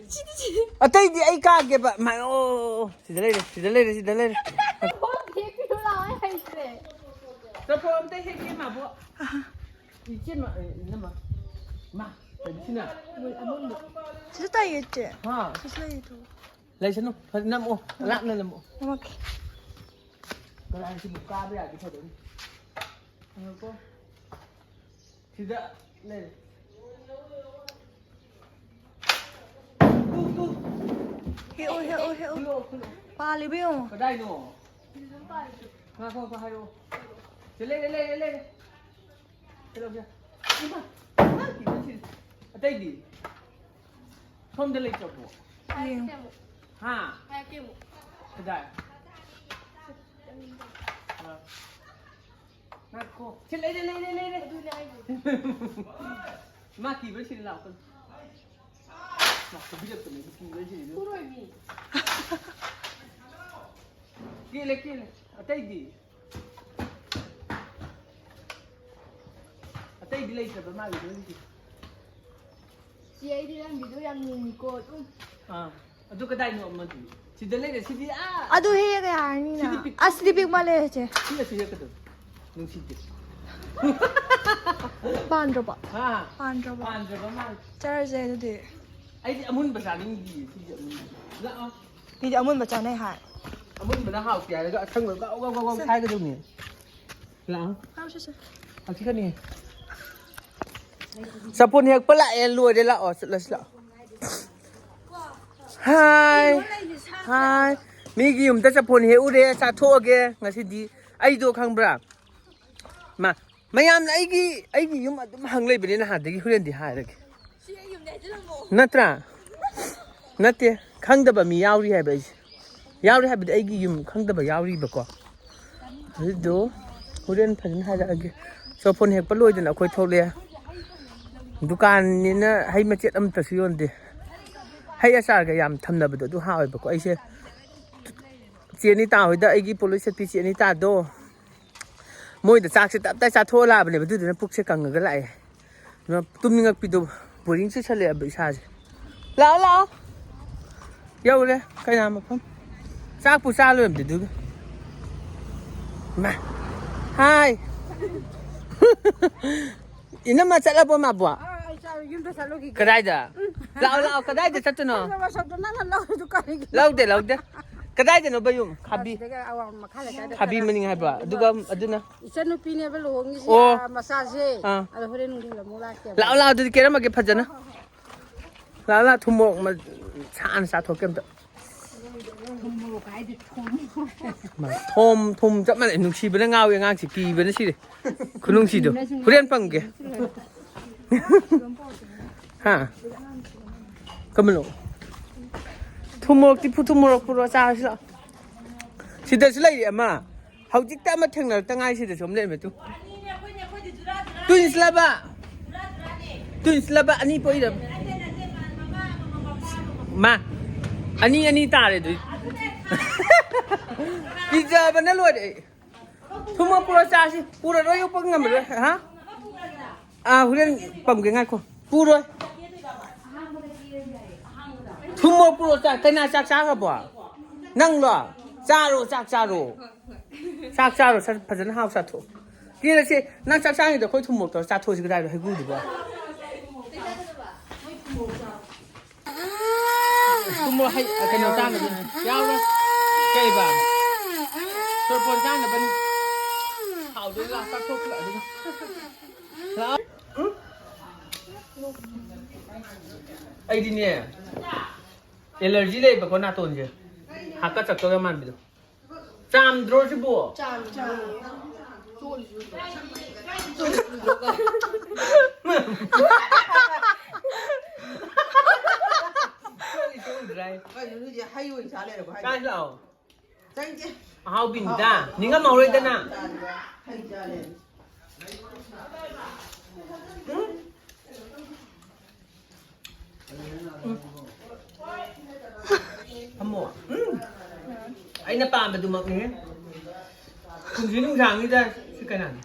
ꯑꯇꯩꯗꯤ ꯑꯩ ꯀꯥꯒꯦꯕ꯫ ꯃꯥ-, ꯑꯣ, ꯑꯣ, ꯑꯣ, ꯁꯤꯗ ꯂꯩꯔꯦ, ꯁꯤꯗ ꯂꯩꯔꯦ, ꯁꯤꯗ ꯂꯩꯔꯦ꯫ ꯍꯦꯛꯄꯤꯔꯨ ꯂꯥꯛꯑꯣ, ꯑꯩ ꯍꯩꯇ꯭ꯔꯦ꯫ ꯆꯣꯔꯐꯣꯟ ꯑꯝꯇ ꯍꯦꯛꯀꯦ, ꯃꯥꯕꯣ꯫ ꯏꯆꯦ ꯃꯥ-, ꯑꯦ, ꯏꯅꯝꯃ꯫ ꯃꯥ, ꯀꯩꯅꯣ ꯁꯤꯅ? ꯁꯤꯁꯨ ꯇꯥꯏꯌꯦ, ꯏꯆꯦ꯫ ꯍꯥ? ꯁꯤꯁꯨ ꯂꯩꯌꯦ, ꯇꯨ꯫ ꯂꯩꯁꯅꯨ, ꯐꯖꯅ ꯅꯝꯃꯛꯑꯣ, ꯂꯥꯞꯅ ꯅꯝꯃꯛꯑꯣ꯫ ꯅꯝꯃꯛꯀꯦ꯫ ꯀꯗꯥꯏ ꯁꯤꯕꯨ ꯀꯥꯕ ꯌꯥꯔꯗꯤ ꯐꯗꯧꯅꯤ꯫ ꯉꯥꯏꯈꯣ꯫ ꯁꯤꯗ ꯂꯩꯔꯦ꯫ ꯇꯨ, ꯇꯨ꯫ ꯍꯦꯛꯑꯣ, ꯍꯦꯛꯑꯣ, ꯍꯦꯛꯑꯣ꯫ ꯈꯨꯜꯂꯣ, ꯈꯨꯜꯂꯣ꯫ ꯄꯥꯜꯂꯤꯕ ꯌꯦꯡꯉꯣ꯫ ꯀꯗꯥꯏꯅꯣ? ꯉꯥꯏꯈꯣ, ꯉꯥꯏꯈꯣ, ꯍꯥꯏꯔꯛꯑꯣ꯫ ꯁꯤ ꯂꯩꯔꯦ, ꯂꯩꯔꯦ, ꯂꯩꯔꯦ꯫ ꯁꯤ ꯂꯧꯁꯦ꯫ ꯏꯃꯥ, ꯏꯃꯥ, ꯀꯤꯕ ꯁꯤꯔꯦ꯫ ꯑꯇꯩꯗꯤ? ꯁꯣꯝꯗ ꯂꯩꯇ꯭ꯔꯕꯣ? ꯌꯦꯡꯉꯣ꯫ ꯍꯥ? ꯀꯗꯥꯏ? ꯑꯥ꯫ ꯉꯥꯏꯈꯣ꯫ ꯁꯤ ꯂꯩꯔꯦ, ꯂꯩꯔꯦ, ꯂꯩꯔꯦ꯫ ꯃꯥ ꯀꯤꯕ꯭ꯔꯥ ꯁꯤꯅꯤ, ꯂꯥꯛꯑꯣ꯫ ꯂꯥꯛ, ꯐꯨꯕꯤꯔꯛꯇꯅ ꯑꯩꯗꯤ ꯀꯤꯕ꯭ꯔꯥ ꯁꯤꯅꯤ꯫ ꯀꯦꯜꯂꯦ, ꯀꯦꯜꯂꯦ꯫ ꯑꯇꯩꯗꯤ? ꯑꯇꯩꯗꯤ ꯂꯩꯇ꯭ꯔꯕ ꯃꯥꯒꯤꯗꯣ ꯍꯧꯖꯤꯛꯀꯤ? ꯆꯦ, ꯑꯩꯗꯤ ꯅꯪꯒꯤꯗꯣ ꯌꯥꯝ ꯌꯦꯡꯉꯤꯀꯣ, ꯑꯗꯨꯝ꯫ ꯑꯥ, ꯑꯗꯨ ꯀꯗꯥꯏꯅꯣ ꯑꯃꯗꯤ? ꯁꯤꯗ ꯂꯩꯔꯦ, ꯁꯤꯗꯤ, ꯑꯥ! ꯑꯗꯨ ꯍꯦꯛꯑꯒ ꯌꯥꯔꯅꯤꯅ꯫ ꯁꯤꯗꯤ ꯄꯤꯛ-, ꯑꯁ, ꯁꯤꯗꯤ ꯄꯤꯛ ꯃꯥꯜꯂꯦ, ꯆꯦ꯫ ꯁꯤꯅꯁꯨ ꯍꯦꯛꯀꯗꯕ꯫ ꯅꯨꯡꯁꯤꯠꯇꯤ꯫ ꯄꯥꯟꯗ꯭ꯔꯕꯣ? ꯍꯥ? ꯄꯥꯟꯗ꯭ꯔꯕꯣ? ꯄꯥꯟꯗ꯭ꯔꯕ ꯃꯥꯜꯂꯦ꯫ ꯆꯥꯔꯁꯦ ꯑꯗꯨꯗꯤ꯫ ꯑꯩꯗꯤ ꯑꯃꯨꯟꯕ ꯆꯥꯅꯤꯡꯗꯤꯌꯦ ꯁꯤꯗꯤ ꯑꯃꯨꯟꯕ꯫ ꯂꯥꯛꯑꯣ꯫ ꯃꯤꯗꯤ ꯑꯃꯨꯟꯕ ꯆꯥꯅꯩ ꯍꯥꯏ꯫ ꯑꯃꯨꯟꯕꯅ ꯍꯥꯎꯇꯦ ꯍꯥꯏꯔꯒ ꯑꯁꯪꯕ ꯒꯥꯎ ꯒꯥꯎ ꯒꯥꯎ ꯒꯥꯎ ꯁꯥꯏꯒꯗꯕꯅꯤ꯫ ꯂꯥꯛꯑꯣ꯫ ꯂꯥꯛꯑꯣ ꯁꯦ ꯁꯦ꯫ ꯍꯧꯖꯤꯛꯀꯅꯤ꯫ ꯆꯐꯣꯟ ꯍꯦꯛꯄ ꯂꯥꯛꯑꯦ ꯂꯣꯏꯔꯦ ꯂꯥꯛꯑꯣ ꯆꯠꯂꯁꯤ ꯂꯥꯛꯑꯣ꯫ ꯍꯥꯏ꯫ ꯍꯥꯏ꯫ ꯃꯤꯒꯤ ꯌꯨꯝꯗ ꯆꯐꯣꯟ ꯍꯦꯛꯎꯔꯦ ꯆꯥꯊꯣꯛꯑꯒꯦ ꯉꯁꯤꯗꯤ꯫ ꯑꯩꯗꯣ ꯈꯪꯕ꯭ꯔꯥ? ꯃꯥ ꯃꯌꯥꯝꯅ ꯑꯩꯒꯤ ꯑꯩꯒꯤ ꯌꯨꯝ ꯑꯗꯨꯝ ꯍꯪ ꯂꯩꯕꯅꯦ ꯅꯍꯥꯟꯗꯒꯤ ꯍꯣꯔꯦꯟꯗꯤ ꯍꯥꯏꯔꯒꯦ꯫ ꯅꯠꯇ꯭ꯔꯥ? ꯅꯠꯇꯦ꯫ ꯈꯪꯗꯕ ꯃꯤ ꯌꯥꯎꯔꯤ ꯍꯥꯏꯕ ꯑꯩꯁꯦ꯫ ꯌꯥꯎꯔꯤ ꯍꯥꯏꯕꯗꯤ ꯑꯩꯒꯤ ꯌꯨꯝ ꯈꯪꯗꯕ ꯌꯥꯎꯔꯤꯕꯀꯣ꯫ ꯑꯗꯨꯗꯣ ꯍꯣꯔꯦꯟ ꯐꯖꯅ ꯍꯥꯏꯔꯛꯑꯒꯦ꯫ ꯆꯐꯣꯟ ꯍꯦꯛꯄ ꯂꯣꯏꯗꯅ ꯑꯩꯈꯣꯏ ꯊꯣꯛꯂꯛꯑꯦ꯫ ꯗꯨꯀꯥꯟꯅꯤꯅ ꯍꯩ ꯃꯆꯦꯠ ꯑꯃꯇꯁꯨ ꯌꯣꯟꯗꯦ꯫ ꯍꯩ ꯑꯆꯥꯔꯒ ꯌꯥꯝ ꯊꯝꯅꯕꯗꯣ ꯑꯗꯨ ꯍꯥꯎꯋꯦꯕꯀꯣ꯫ ꯑꯩꯁꯦ ꯆꯦ ꯑꯅꯤꯇꯥ ꯍꯣꯏꯗ ꯑꯩꯒꯤ ꯄꯣꯠꯂꯣꯏ ꯁꯦꯠꯄꯤ ꯆꯦ ꯑꯅꯤꯇꯥꯗꯣ ꯃꯣꯏꯗ ꯆꯥꯛꯁꯦ ꯇꯞꯇꯥꯏ ꯆꯥꯊꯣꯛꯑ ꯂꯥꯛꯑꯕꯅꯦꯕ꯫ ꯑꯗꯨꯗꯨꯅ ꯄꯨꯛꯁꯦ ꯀꯪꯉꯒ ꯂꯥꯛꯑꯦ꯫ ꯑꯗꯨꯅ ꯇꯨꯝꯅꯤꯡꯉꯛꯄꯤꯗꯣ ꯕꯣꯔꯤꯡ ꯆꯨꯁꯜꯂꯛꯑꯦꯕ ꯏꯁꯥꯁꯦ꯫ ꯂꯥꯛꯑꯣ ꯂꯥꯛꯑꯣ꯫ ꯌꯧꯔꯦ ꯀꯩꯅꯥ ꯃꯐꯝ꯫ ꯆꯥꯛꯄꯨ ꯆꯥ ꯂꯣꯏꯔꯝꯗꯦ ꯑꯗꯨꯒ꯫ ꯃꯥ꯫ ꯍꯥꯏ꯫ ꯏꯅꯝꯃ ꯆꯠꯂꯕꯣ ꯃꯥꯕꯣ? ꯑꯥ, ꯑꯩ ꯆꯥ-, ꯌꯨꯝꯗ ꯆꯠꯂꯨꯈꯤꯒꯦ꯫ ꯀꯗꯥꯏꯗ? ꯂꯥꯛꯑꯣ ꯂꯥꯛꯑꯣ ꯀꯗꯥꯏꯗ ꯆꯠꯇꯣꯏꯅꯣ? ꯅꯪꯅ ꯋꯥꯁꯞꯇꯣ ꯅꯪꯅ ꯂꯧꯔꯤꯗꯨ ꯀꯔꯤꯒꯤ? ꯂꯧꯗꯦ ꯂꯧꯗꯦ꯫ ꯀꯗꯥꯏꯗꯅꯣꯕ ꯌꯨꯝ? ꯈꯥꯕꯤ꯫ ꯑꯁꯤꯗꯒꯤ ꯑꯋꯥꯡ ꯃꯈꯥ ꯂꯩꯀꯥꯏꯗ ꯈꯥꯕꯤ ꯈꯔ ꯃꯅꯤꯡ ꯍꯥꯏꯕ꯭ꯔꯣ? ꯑꯗꯨꯒ ꯑꯗꯨꯅ ꯏꯆꯟꯅꯨꯄꯤꯅꯦꯕ ꯂꯨꯍꯣꯡꯉꯤꯁꯦ꯫ ꯑꯣ꯫ ꯑꯥ, ꯃꯆꯥꯁꯦ꯫ ꯑꯥ꯫ ꯑꯗꯣ ꯍꯣꯔꯦꯟ ꯅꯨꯡꯊꯤꯜ ꯑꯃꯨꯛ ꯂꯥꯛꯀꯦꯕ꯫ ꯂꯥꯛꯑꯣ ꯂꯥꯛꯑꯣ ꯑꯗꯨꯗꯤ ꯀꯦꯔꯝꯃꯒꯦ ꯐꯖꯅ꯫ ꯂꯥꯛꯑꯣ ꯂꯥꯛꯑꯣ ꯊꯨꯝꯃꯣꯛ ꯃ-, ꯁꯥꯅ ꯆꯥꯊꯣꯛꯀꯦ ꯑꯝꯇ꯫ ꯃꯥ ꯊꯣꯝ ꯊꯨꯝ ꯆꯞ ꯃꯥꯟꯅꯩ꯫ ꯅꯨꯡꯁꯤꯕꯅ ꯉꯥꯎꯋꯤ ꯑꯉꯥꯡꯁꯤ꯫ ꯀꯤꯕꯅ ꯁꯤꯔꯦ꯫ ꯈꯨꯅꯨꯡꯁꯤꯗꯣ꯫ ꯍꯣꯔꯦꯟ ꯄꯪꯒꯦ꯫ ꯍꯥ? ꯀꯃꯅꯣ? ꯊꯨꯝꯃꯣꯔꯣꯛꯇꯤ ꯐꯨ-, ꯊꯨꯝꯃꯣꯔꯣꯛ ꯄꯨꯔꯛꯑꯣ ꯆꯥꯔꯁꯤ ꯂꯥꯛꯑꯣ꯫ ꯁꯤꯗꯁꯨ ꯂꯩꯔꯤ ꯑꯃ꯫ ꯍꯧꯖꯤꯛꯇ ꯑꯃ ꯊꯦꯡꯅꯔꯛꯇ ꯉꯥꯏ ꯁꯤꯗꯁꯨ ꯑꯃ ꯂꯩꯔꯝꯃꯦ ꯇꯨ꯫ ꯇ꯭ꯋꯤꯟꯁꯂꯕ? ꯇ꯭ꯋꯤꯟꯁꯂꯕ ꯑꯅꯤ ꯄꯣꯛꯏꯔꯕ? ꯃꯥ꯫ ꯑꯅꯤ ꯑꯅꯤ ꯇꯥꯔꯦ ꯑꯗꯨꯗꯤ꯫ ꯀꯤꯖꯕꯅ ꯂꯣꯏꯔꯦ ꯑꯩ꯫ ꯊꯨꯝꯃꯣꯛ ꯄꯨꯔꯛꯑꯣ ꯆꯥꯁꯤ꯫ ꯄꯨꯔꯔꯣꯏ ꯌꯣꯛꯄ ꯉꯝꯃꯔꯣꯏ꯫ ꯍꯥ? ꯑꯥ, ꯍꯣꯔꯦꯟ ꯄꯝꯒꯦ ꯉꯥꯏꯈꯣ꯫ ꯄꯨꯔꯣꯏ꯫ ꯊꯨꯝꯃꯣꯛ ꯄꯨꯔꯛꯑꯣ ꯆꯥ-, ꯀꯩꯅꯥ ꯆꯥꯛ ꯆꯥꯈ꯭ꯔꯕꯣ? ꯅꯪꯂꯣ? ꯆꯥꯔꯣ, ꯆꯥꯛ ꯆꯥꯔꯣ꯫ ꯆꯥꯛ ꯆꯥꯔꯣ ꯁꯠ ꯐꯖꯅ ꯍꯥꯎ ꯆꯥꯊꯣꯛꯑꯣ꯫ ꯀꯦꯔꯁꯦ, ꯅꯪ ꯆꯥꯛ ꯆꯥꯉꯩꯗ ꯑꯩꯈꯣꯏ ꯊꯨꯝꯃꯣꯛ ꯇꯧꯔ ꯆꯥꯊꯣꯛꯑꯁꯤ ꯀꯗꯥꯏꯗꯣ ꯍꯩꯒꯨꯗꯨꯕꯣ? ꯊꯨꯝꯃꯣꯛ ꯍꯩ, ꯀꯩꯅꯣ ꯆꯥꯅꯕꯅꯤ꯫ ꯌꯥꯎꯔꯣꯏ꯫ ꯀꯩꯕ? ꯆꯣꯔꯐꯣꯟ ꯆꯥꯅꯕꯅꯤ꯫ ꯍꯥꯎꯗꯣꯏ ꯂꯥ ꯆꯥꯊꯣꯛꯈ꯭ꯔ ꯑꯗꯨꯝ꯫ ꯂꯥꯛꯑꯣ꯫ ꯎꯝ? ꯑꯩꯗꯤꯅꯦ, ꯑꯦꯂꯔꯖꯤ ꯂꯩꯕꯀꯣ ꯅꯥꯇꯣꯟꯁꯦ꯫ ꯍꯥꯀꯠ ꯆꯠꯇꯧ ꯌꯥꯝ ꯃꯥꯟꯕꯤꯗꯣ꯫ ꯆꯥꯝꯗ꯭ꯔꯣ ꯁꯤꯕꯨ? ꯆꯥꯝꯃꯤ꯫ ꯀꯩꯅꯣ ꯅꯣꯏꯗꯤ ꯍꯩ ꯑꯣꯏꯅ ꯆꯥ ꯂꯩꯔꯕꯣ ꯍꯥꯏꯁꯦ? ꯆꯥꯁꯤ ꯂꯥꯛꯑꯣ꯫ ꯆꯪꯁꯦ꯫ ꯑꯍꯥꯎꯕꯤꯅꯤꯗ꯫ ꯅꯤꯡꯉꯝꯍꯧꯔꯣꯏꯗꯅ꯫ ꯆꯥꯁꯤꯕ꯫ ꯍꯩ ꯆꯥ ꯂꯩꯔꯝꯃꯦ꯫ ꯎꯝ? ꯎꯝ꯫ ꯑꯃꯣ꯫ ꯎꯝ꯫ ꯑꯩꯅ ꯄꯥꯝꯕꯗꯨꯃꯛꯅꯤꯍꯦ꯫ ꯄꯨꯟꯁꯤ ꯅꯨꯡꯁꯥꯡꯉꯤꯗ ꯁꯤ ꯀꯅꯥꯅꯣ?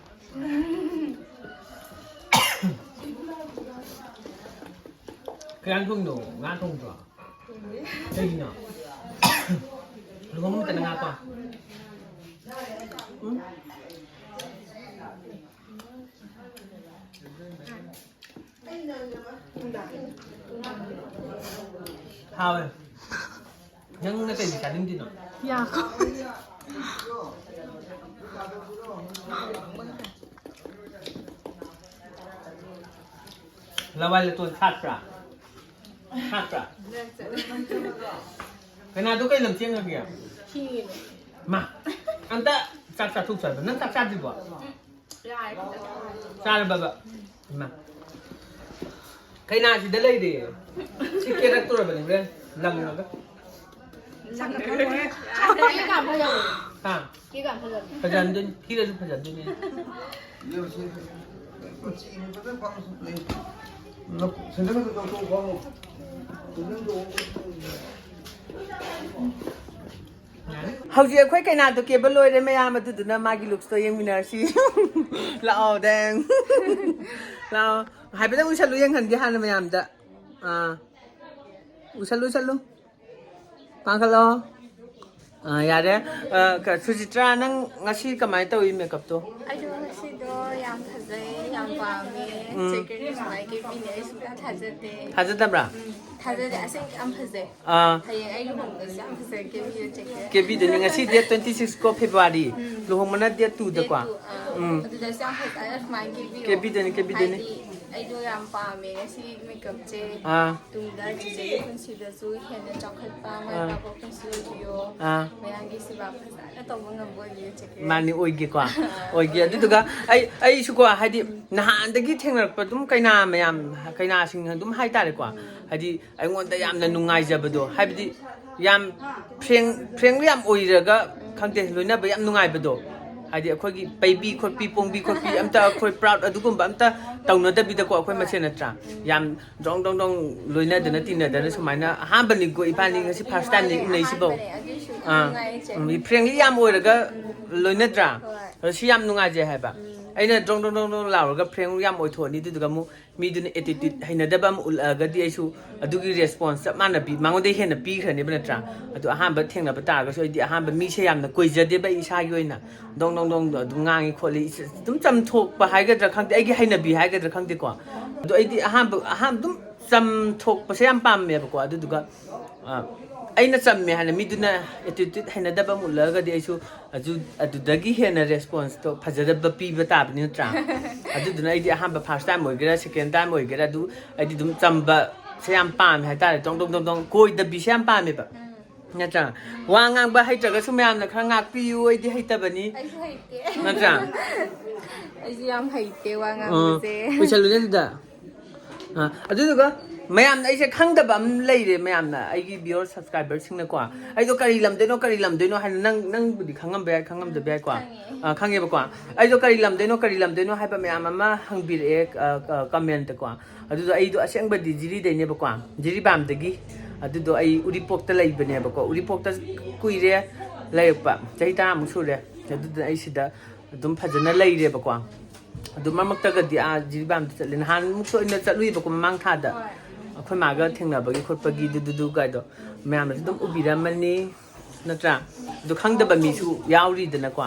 ꯀꯌꯥꯝ ꯊꯣꯡꯉꯤꯅꯣ? ꯉꯥ ꯊꯣꯡꯗ꯭ꯔꯣ? ꯀꯩꯒꯤꯅꯣ? ꯂꯨꯍꯣꯡꯕ ꯃꯇꯝꯗ ꯉꯥ ꯀꯣ? ꯎꯝ? ꯍꯥꯎꯋꯦ꯫ ꯅꯪꯅ ꯀꯩꯒꯤ ꯆꯥꯅꯤꯡꯗ꯭ꯔꯤꯅꯣ? ꯌꯥꯀꯣ꯫ ꯂꯋꯥꯏ ꯂꯇꯣꯟ ꯁꯥꯠꯄ꯭ꯔꯥ? ꯁꯥꯠꯄ꯭ꯔꯥ? ꯀꯅꯥꯗꯣ ꯀꯩ ꯂꯝ ꯆꯦꯟꯈ꯭ꯔꯒꯦ? ꯃꯥ, ꯑꯝꯇ ꯆꯥꯛ ꯆꯥꯊꯣꯛꯆꯕ꯫ ꯅꯪ ꯆꯥꯛ ꯆꯥꯗ꯭ꯔꯤꯕꯣ? ꯌꯥꯔꯦ, ꯈꯤꯇꯪ ꯉꯥꯏꯔꯦ꯫ ꯆꯥꯔꯕꯕ? ꯏꯃꯥ꯫ ꯀꯩꯅꯥꯁꯤꯗ ꯂꯩꯔꯦ꯫ ꯁꯤ ꯀꯦꯔꯛꯇꯣꯔꯕꯅꯤ ꯍꯣꯔꯦꯟ ꯂꯪꯉꯒ꯫ ꯀꯦꯛ ꯌꯥꯝ ꯐꯖꯕꯅꯦ꯫ ꯍꯥ? ꯀꯦꯛ ꯌꯥꯝ ꯐꯖꯕꯅꯦ꯫ ꯐꯖꯍꯟꯗꯣꯏꯅꯤ꯫ ꯊꯤꯔꯁꯨ ꯐꯖꯍꯟꯗꯣꯏꯅꯤ꯫ ꯍꯧꯖꯤꯛ ꯑꯩꯈꯣꯏ ꯀꯩꯅꯥꯗꯣ ꯀꯦꯕ ꯂꯣꯏꯔꯦ ꯃꯌꯥꯝ, ꯑꯗꯨꯗꯨꯅ ꯃꯥꯒꯤ ꯂꯨꯛꯁꯇꯣ ꯌꯦꯡꯃꯤꯟꯅꯔꯁꯤ꯫ ꯂꯥꯛꯑꯣ, ꯗꯦꯡ꯫ ꯂꯥꯛꯑꯣ꯫ ꯍꯥꯏꯐꯦꯠꯇꯪ ꯎꯏꯁꯜꯂꯨ ꯌꯦꯡꯍꯟꯒꯦ ꯍꯥꯟꯅ ꯃꯌꯥꯝꯗ꯫ ꯑꯥ꯫ ꯎꯏꯁꯜꯂꯨ, ꯎꯏꯁꯜꯂꯨ꯫ ꯄꯥꯡꯈꯠꯂꯣ꯫ ꯑꯥ, ꯌꯥꯔꯦ꯫ ꯑꯥ, ꯀ-, ꯁꯨꯆꯤꯇ꯭ꯔꯥ, ꯅꯪ ꯉꯁꯤ ꯀꯃꯥꯏꯅ ꯇꯧꯏ ꯃꯦꯀꯞꯇꯣ? ꯑꯩꯗꯣ ꯉꯁꯤꯗꯣ ꯌꯥꯝ ꯐꯖꯩ, ꯌꯥꯝ ꯄꯥꯝꯃꯦ꯫ ꯎꯝ꯫ ꯆꯦꯀꯔꯅ ꯁꯨꯃꯥꯏꯅ ꯀꯦꯕꯤꯅꯦ ꯑꯩ ꯁꯨꯡꯊꯥ ꯊꯥꯖꯗꯦ꯫ ꯊꯥꯖꯗꯕ꯭ꯔꯥ? ꯎꯝ, ꯊꯥꯖꯗꯦ, ꯑꯁꯦꯡ ꯌꯥꯝ ꯐꯖꯩ꯫ ꯑꯥ, ꯍꯌꯦꯡ ꯑꯩ ꯂꯨꯍꯣꯡꯕꯗꯁꯨ ꯌꯥꯝ ꯐꯖꯩ ꯀꯦꯕꯤꯌꯣ ꯆꯦꯀꯔ꯫ ꯀꯦꯕꯤꯗꯣꯏꯅꯤ꯫ ꯉꯁꯤ date twenty six ꯀꯣ, February꯫ ꯎꯝ꯫ ꯂꯨꯍꯣꯡꯕꯅ date two ꯗꯀꯣ꯫ Date two, ꯑꯥ, ꯎꯝ꯫ ꯑꯗꯨꯗꯁꯨ ꯌꯥꯝ ꯐꯖꯅ ꯁꯨꯃꯥꯏꯅ ꯀꯦꯕꯤꯌꯣ꯫ ꯀꯦꯕꯤꯗꯣꯏꯅꯤ, ꯀꯦꯕꯤꯗꯣꯏꯅꯤ꯫ ꯍꯥꯏꯗꯤ ꯑꯩꯗꯣ ꯌꯥꯝ ꯄꯥꯝꯃꯦ ꯉꯁꯤꯒꯤ ꯃꯦꯀꯞꯁꯦ꯫ ꯑꯥ꯫ ꯇꯨꯡꯗ ꯆꯤꯆꯦꯒꯤ ꯄꯨꯟꯁꯤꯗꯁꯨ ꯍꯦꯟꯅ ꯆꯥꯎꯈꯠꯄ, ꯃꯥꯏ ꯑꯥ꯫ ꯄꯥꯛꯄ ꯄꯨꯟꯁꯤ ꯑꯣꯏꯕꯤꯌꯣ꯫ ꯑꯥ꯫ ꯃꯌꯥꯝꯒꯤ ꯁꯦꯕꯥ ꯐꯖꯅ ꯇꯧꯕ ꯉꯝꯕ ꯑꯣꯏꯕꯤꯌꯨ ꯆꯦꯀꯔ꯫ ꯃꯥꯅꯤ, ꯑꯣꯏꯒꯦꯀꯣ꯫ ꯑꯣꯏꯒꯦ꯫ ꯑꯗꯨꯗꯨꯒ ꯑꯩ, ꯑꯩꯁꯨꯀꯣ, ꯍꯥꯏꯗꯤ ꯅꯍꯥꯟꯗꯒꯤ ꯊꯦꯡꯅꯔꯛꯄ ꯑꯗꯨꯝ ꯀꯩꯅꯥ ꯃꯌꯥꯝ, ꯀꯩꯅꯥꯁꯤꯡ ꯑꯗꯨꯝ ꯍꯥꯏꯇꯥꯔꯦꯀꯣ꯫ ꯍꯥꯏꯗꯤ ꯑꯩꯉꯣꯟꯗ ꯌꯥꯝꯅ ꯅꯨꯡꯉꯥꯏꯖꯕꯗꯣ, ꯍꯥꯏꯕꯗꯤ ꯌꯥꯝ frank, frank ꯌꯥꯝ ꯑꯣꯏꯔꯒ, ꯈꯪꯗꯦ, ꯂꯣꯏꯅꯕ ꯌꯥꯝ ꯅꯨꯡꯉꯥꯏꯕꯗꯣ꯫ ꯍꯥꯏꯗꯤ ꯑꯩꯈꯣꯏꯒꯤ ꯄꯩꯕꯤ ꯈꯣꯠꯄꯤ, ꯄꯣꯡꯕꯤ ꯈꯣꯠꯄꯤ, ꯑꯝꯇ ꯑꯩꯈꯣꯏ proud ꯑꯗꯨꯒꯨꯝꯕ ꯑꯝꯇ ꯇꯧꯅꯗꯕꯤꯗꯀꯣ, ꯑꯩꯈꯣꯏ ꯃꯁꯦꯟ ꯅꯠꯇ꯭ꯔꯥ? ꯌꯥꯝ ꯗ꯭ꯔꯣꯡ ꯗ꯭ꯔꯣꯡ ꯗ꯭ꯔꯣꯡ ꯂꯣꯏꯅꯗꯅ ꯇꯤꯟꯅꯗꯅ ꯁꯨꯃꯥꯏꯅ ꯑꯍꯥꯟꯕꯅꯤꯀꯣ ꯏꯕꯥꯅꯤ ꯉꯁꯤ first time ꯅꯤ ꯎꯅꯩꯁꯤꯕꯧ꯫ ꯑꯍꯥꯟꯕꯅꯦ, ꯑꯗꯨꯏꯁꯨ ꯌꯥꯝ ꯑꯥ꯫ ꯅꯨꯡꯉꯥꯏꯌꯦ ꯆꯦ꯫ ꯎꯝ, frank ꯌꯥꯝ ꯑꯣꯏꯔꯒ ꯂꯣꯏꯅꯗ꯭ꯔꯥ? ꯍꯣꯏ꯫ ꯑꯗꯣ ꯁꯤ ꯌꯥꯝ ꯅꯨꯡꯉꯥꯏꯖꯩ ꯍꯥꯏꯕ꯫ ꯑꯩꯅ ꯗ꯭ꯔꯣꯡ ꯗ꯭ꯔꯣꯡ ꯗ꯭ꯔꯣꯡ ꯗ꯭ꯔꯣꯡ ꯂꯥꯎꯔꯒ frank ꯌꯥꯝ ꯑꯣꯏꯊꯣꯛꯑꯅꯤ, ꯑꯗꯨꯗꯨꯒ ꯑꯃꯨꯛ ꯃꯤꯗꯨꯅ attitude ꯍꯩꯅꯗꯕ ꯑꯃ ꯎꯠꯂꯛꯑꯒꯗꯤ ꯑꯩꯁꯨ ꯑꯗꯨꯒꯤ response ꯆꯞ ꯃꯥꯟꯅ ꯄꯤ, ꯃꯉꯣꯟꯗꯩ ꯍꯦꯟꯅ ꯄꯤꯈ꯭ꯔꯅꯦꯕ ꯅꯠꯇ꯭ꯔꯥ? ꯑꯗꯣ ꯑꯍꯥꯟꯕ ꯊꯦꯡꯅꯕ ꯇꯥꯔꯒꯁꯨ ꯑꯩꯗꯤ ꯑꯍꯥꯟꯕ ꯃꯤꯁꯦ ꯌꯥꯝꯅ ꯀꯣꯏꯖꯗꯦꯕ ꯑꯩ ꯏꯁꯥꯒꯤ ꯑꯣꯏꯅ꯫ ꯗꯣꯡ ꯗꯣꯡ ꯗꯣꯡ ꯑꯗꯨꯝ ꯉꯥꯡꯉꯤ ꯈꯣꯠꯂꯤ, ꯏꯁ-, ꯑꯗꯨꯝ ꯆꯝꯊꯣꯛꯄ ꯍꯥꯏꯒꯗ꯭ꯔꯥ ꯈꯪꯗꯦ, ꯑꯩꯒꯤ ꯍꯩꯅꯕꯤ ꯍꯥꯏꯒꯗ꯭ꯔꯥ ꯈꯪꯗꯦꯀꯣ꯫ ꯑꯗꯣ ꯑꯩꯗꯤ ꯑꯍꯥꯟꯕ, ꯑꯍꯥꯟꯕ ꯑꯗꯨꯝ ꯆꯝꯊꯣꯛꯄꯁꯦ ꯌꯥꯝ ꯄꯥꯝꯃꯦꯕꯀꯣ꯫ ꯑꯗꯨꯗꯨꯒ, ꯑ, ꯑꯩꯅ ꯆꯝꯃꯦ ꯍꯥꯏꯅ ꯃꯤꯗꯨꯅ attitude ꯍꯩꯅꯗꯕ ꯑꯃ ꯎꯠꯂꯛꯑꯒꯗꯤ ꯑꯩꯁꯨ ꯑꯗꯨ, ꯑꯗꯨꯗꯒꯤ ꯍꯦꯟꯅ response ꯇꯣ ꯐꯖꯗꯕ ꯄꯤꯕ ꯇꯥꯕꯅꯤ ꯅꯠꯇ꯭ꯔꯥ? ꯑꯗꯨꯗꯨꯅ ꯑꯩꯗꯤ ꯑꯍꯥꯟꯕ first time ꯑꯣꯏꯒꯦꯔꯥ, second time ꯑꯣꯏꯒꯦꯔꯥ, ꯑꯗꯨ ꯑꯩꯗꯤ ꯑꯗꯨꯝ ꯆꯝꯕꯁꯦ ꯌꯥꯝ ꯄꯥꯝꯃꯦ ꯍꯥꯏꯇꯥꯔꯦ꯫ ꯗꯣꯡ ꯗꯣꯡ ꯗꯣꯡ ꯗꯣꯡ ꯀꯣꯏꯗꯕꯤꯁꯦ ꯌꯥꯝ ꯄꯥꯝꯃꯦꯕ꯫ ꯅꯠꯇ꯭ꯔꯥ? ꯋꯥ ꯉꯥꯡꯕ ꯍꯩꯇ꯭ꯔꯒꯁꯨ ꯃꯌꯥꯝꯅ ꯈꯔ ꯉꯥꯛꯄꯤꯌꯨ, ꯑꯩꯗꯤ ꯍꯩꯇꯕꯅꯤ꯫ ꯑꯩꯁꯨ ꯍꯩꯇꯦ꯫ ꯅꯠꯇ꯭ꯔꯥ? ꯑꯩꯁꯨ ꯌꯥꯝ ꯍꯩꯇꯦ ꯋꯥ ꯑ, ꯉꯥꯡꯕꯁꯦ꯫ ꯀꯨꯏꯁꯜꯂꯨꯅꯦ ꯑꯗꯨꯗ꯫ ꯑ, ꯑꯗꯨꯗꯨꯒ ꯃꯌꯥꯝꯅ ꯑꯩꯁꯦ ꯈꯪꯗꯕ ꯑꯃ ꯂꯩꯔꯦ, ꯃꯌꯥꯝꯅ, ꯑꯩꯒꯤ viewer subscriber ꯁꯤꯡꯅꯀꯣ, ꯑꯩꯗꯣ ꯀꯔꯤ ꯂꯝꯗꯩꯅꯣ, ꯀꯔꯤ ꯂꯝꯗꯩꯅꯣ ꯍꯥꯏꯅ, ꯅꯪ, ꯅꯪꯕꯨꯗꯤ ꯈꯪꯉꯝꯕ ꯌꯥꯏ, ꯈꯪꯉꯝꯗꯕ ꯌꯥꯏꯀꯣ꯫ ꯈꯪꯉꯦ꯫ ꯑ, ꯈꯪꯉꯦꯕꯀꯣ꯫ ꯑꯩꯗꯣ ꯀꯔꯤ ꯂꯝꯗꯩꯅꯣ, ꯀꯔꯤ ꯂꯝꯗꯩꯅꯣ ꯍꯥꯏꯕ ꯃꯌꯥꯝ ꯑꯃ ꯍꯪꯕꯤꯔꯛꯑꯦ, ꯑ, ꯑ, comment ꯀꯣ꯫ ꯑꯗꯨꯗꯣ ꯑꯩꯗꯣ ꯑꯁꯦꯡꯕꯗꯤ ꯖꯤꯔꯤꯗꯩꯅꯦꯕꯀꯣ, ꯖꯤꯔꯤꯕꯥꯝꯗꯒꯤ꯫ ꯑꯗꯨꯗꯣ ꯑꯩ ꯎꯔꯤꯄꯣꯛꯇ ꯂꯩꯕꯅꯦꯕꯀꯣ, ꯎꯔꯤꯄꯣꯛꯇ ꯀꯨꯏꯔꯦ ꯂꯩꯔꯛꯄ, ꯆꯍꯤ ꯇꯔꯥꯃꯨꯛ ꯁꯨꯔꯦ꯫ ꯑꯗꯨꯗꯨꯅ ꯑꯩ ꯁꯤꯗ ꯑꯗꯨꯝ ꯐꯖꯅ ꯂꯩꯔꯦꯕꯀꯣ꯫ ꯑꯗꯨ ꯃꯔꯛ ꯃꯔꯛꯇꯒꯗꯤ ꯑꯥ ꯖꯤꯔꯤꯕꯥꯝꯗ ꯆꯠꯂꯦ꯫ ꯅꯍꯥꯟꯃꯨꯛꯁꯨ ꯑꯩꯅ ꯆꯠꯂꯨꯏꯕꯀꯣ, ꯃꯃꯥꯡ ꯊꯥꯗ꯫ ꯑꯩꯈꯣꯏ ꯃꯥꯒ ꯊꯦꯡꯅꯕꯒꯤ ꯈꯣꯠꯄꯒꯤ ꯑꯗꯨꯗꯨꯗꯨꯒꯗꯣ ꯃꯌꯥꯝꯅꯁꯨ ꯑꯗꯨꯝ ꯎꯕꯤꯔꯝꯃꯅꯤ꯫ ꯅꯠꯇ꯭ꯔꯥ? ꯑꯗꯨ ꯈꯪꯗꯕ ꯃꯤꯁꯨ ꯌꯥꯎꯔꯤꯗꯅꯀꯣ꯫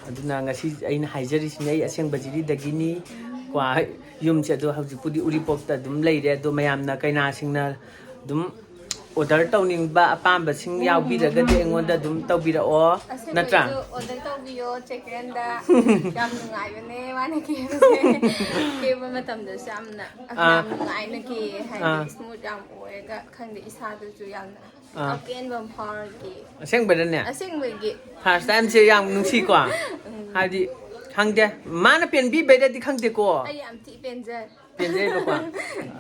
ꯑꯗꯨꯅ ꯉꯁꯤ ꯑꯩꯅ ꯍꯥꯏꯖꯔꯤꯁꯤꯅ ꯑꯩ ꯑꯁꯦꯡꯕ ꯖꯤꯔꯤꯗꯒꯤꯅꯤ ꯀꯣ꯫ ꯌꯨꯝꯁꯦ ꯑꯗꯣ ꯍꯧꯖꯤꯛꯄꯨꯗꯤ ꯎꯔꯤꯄꯣꯛꯇ ꯑꯗꯨꯝ ꯂꯩꯔꯦ꯫ ꯑꯗꯣ ꯃꯌꯥꯝꯅ ꯀꯩꯅꯥꯁꯤꯡꯅ ꯑꯗꯨꯝ ꯑꯣꯔꯗꯔ ꯇꯧꯅꯤꯡꯕ ꯑꯄꯥꯝꯕꯁꯤꯡ ꯌꯥꯎꯕꯤꯔꯒꯗꯤ ꯑꯩꯉꯣꯟꯗ ꯑꯗꯨꯝ ꯇꯧꯕꯤꯔꯛꯑꯣ꯫ ꯅꯠꯇ꯭ꯔꯥ? ꯑꯁꯦꯡꯕꯩꯁꯨ ꯑꯣꯔꯗꯔ ꯇꯧꯕꯤꯌꯣ ꯆꯦꯀ꯭ꯔꯦꯟꯗ꯫ ꯌꯥꯝ ꯅꯨꯡꯉꯥꯏꯕꯅꯦ ꯃꯥꯅ ꯀꯦꯕꯁꯦ꯫ ꯀꯦꯕ ꯃꯇꯝꯗꯁꯨ ꯌꯥꯝꯅ ꯑꯥ꯫ ꯌꯥꯝ ꯅꯨꯡꯉꯥꯏꯅ ꯀꯦ꯫ ꯍꯥꯏꯗꯤ ꯑꯥ꯫ ꯁ꯭ꯃꯨꯠ ꯌꯥꯝ ꯑꯣꯏꯔꯒ ꯈꯪꯗꯦ, ꯏꯁꯥꯗꯁꯨ ꯌꯥꯝꯅ ꯑꯥ꯫ ꯑꯄꯦꯟꯕ ꯑꯃ ꯐꯥꯎꯔꯒꯦ꯫ ꯑꯁꯦꯡꯕꯩꯔꯅꯦ? ꯑꯁꯦꯡꯕꯒꯤ꯫ ꯐꯥꯔꯁ ꯇꯥꯏꯝꯁꯦ ꯌꯥꯝ ꯅꯨꯡꯁꯤꯀꯣ꯫ ꯎꯝ꯫ ꯍꯥꯏꯗꯤ ꯈꯪꯗꯦ, ꯃꯥꯅ ꯄꯦꯟꯕꯤꯕꯩꯔꯗꯤ ꯈꯪꯗꯦꯀꯣ꯫ ꯑꯩ ꯌꯥꯝ ꯊꯤ ꯄꯦꯟꯖꯔꯦ꯫ ꯄꯦꯟꯖꯩꯕꯀꯣ꯫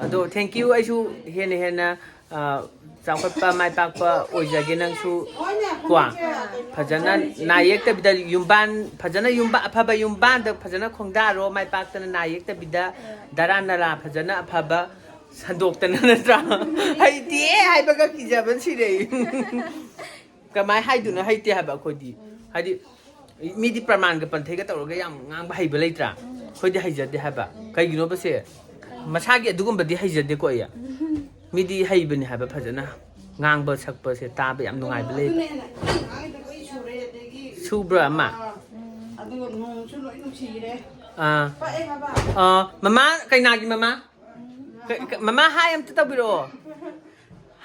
ꯑꯗꯣ thank you, ꯑꯩꯁꯨ ꯍꯦꯟꯅ ꯍꯦꯟꯅ ꯑ, ꯆꯥꯎꯈꯠꯄ ꯃꯥꯏ ꯄꯥꯛꯄ ꯑꯣꯏꯖꯒꯦ ꯅꯪꯁꯨ ꯀꯣ꯫ ꯐꯖꯅ ꯅꯥ ꯌꯦꯛꯇꯕꯤꯗ ꯌꯨꯝꯕꯥꯟ ꯐꯖꯅ ꯌꯨꯝꯕꯥ-, ꯑꯐꯕ ꯌꯨꯝꯕꯥꯟꯗ ꯐꯖꯅ ꯈꯣꯡꯗꯥꯔꯣ, ꯃꯥꯏ ꯄꯥꯛꯇꯅ ꯅꯥ ꯌꯦꯛꯇꯕꯤꯗ ꯗꯔꯥ ꯅꯂꯥ ꯐꯖꯅ ꯑꯐꯕ ꯁꯟꯗꯣꯛꯇꯅ, ꯅꯠꯇ꯭ꯔꯥ? ꯍꯩꯇꯦ ꯍꯥꯏꯕꯒ ꯀꯤꯖꯕ ꯁꯤꯔꯦ꯫ ꯀꯃꯥꯏ ꯍꯥꯏꯗꯣꯏꯅꯣ? ꯍꯩꯇꯦ ꯍꯥꯏꯕ ꯑꯩꯈꯣꯏꯗꯤ꯫ ꯍꯥꯏꯗꯤ ꯃꯤꯗꯤ ꯄ꯭ꯔꯃꯥꯟꯒ ꯄꯟꯊꯩꯒ ꯇꯧꯔꯒ ꯌꯥꯝ ꯉꯥꯡꯕ ꯍꯩꯕ ꯂꯩꯇ꯭ꯔꯥ? ꯑꯩꯈꯣꯏꯗꯤ ꯍꯩꯖꯗꯦ ꯍꯥꯏꯕ꯫ ꯀꯩꯒꯤꯅꯣꯕꯁꯦ? ꯃꯁꯥꯒꯤ ꯑꯗꯨꯒꯨꯝꯕꯗꯤ ꯍꯩꯖꯗꯦꯀꯣ ꯑꯩ꯫ ꯃꯤꯗꯤ ꯍꯩꯕꯅꯤ ꯍꯥꯏꯕ ꯐꯖꯅ꯫ ꯉꯥꯡꯕ ꯁꯛꯄꯁꯦ ꯇꯥꯕ ꯌꯥꯝ ꯅꯨꯡꯉꯥꯏꯕ ꯂꯩꯕ꯫ ꯑꯗꯨꯅꯦ ꯑꯩꯅ ꯑꯉꯥꯡꯗ ꯂꯣꯏ ꯁꯨꯔꯦ, ꯑꯗꯒꯤ ꯁꯨꯕ꯭ꯔꯥ ꯑꯃ? ꯑꯥ, ꯑꯗꯨꯒ ꯅꯣꯡꯁꯨ ꯂꯣꯏ ꯅꯨꯡꯁꯤꯔꯦ꯫ ꯑꯥ꯫ ꯄꯛꯑꯦ ꯍꯥꯏꯕ꯫ ꯑꯥ, ꯃꯃꯥ, ꯀꯩꯅꯥꯒꯤ ꯃꯃꯥ? ꯀ-, ꯀ-, ꯃꯃꯥ ꯍꯥꯏ ꯑꯝꯇ ꯇꯧꯕꯤꯔꯛꯑꯣ꯫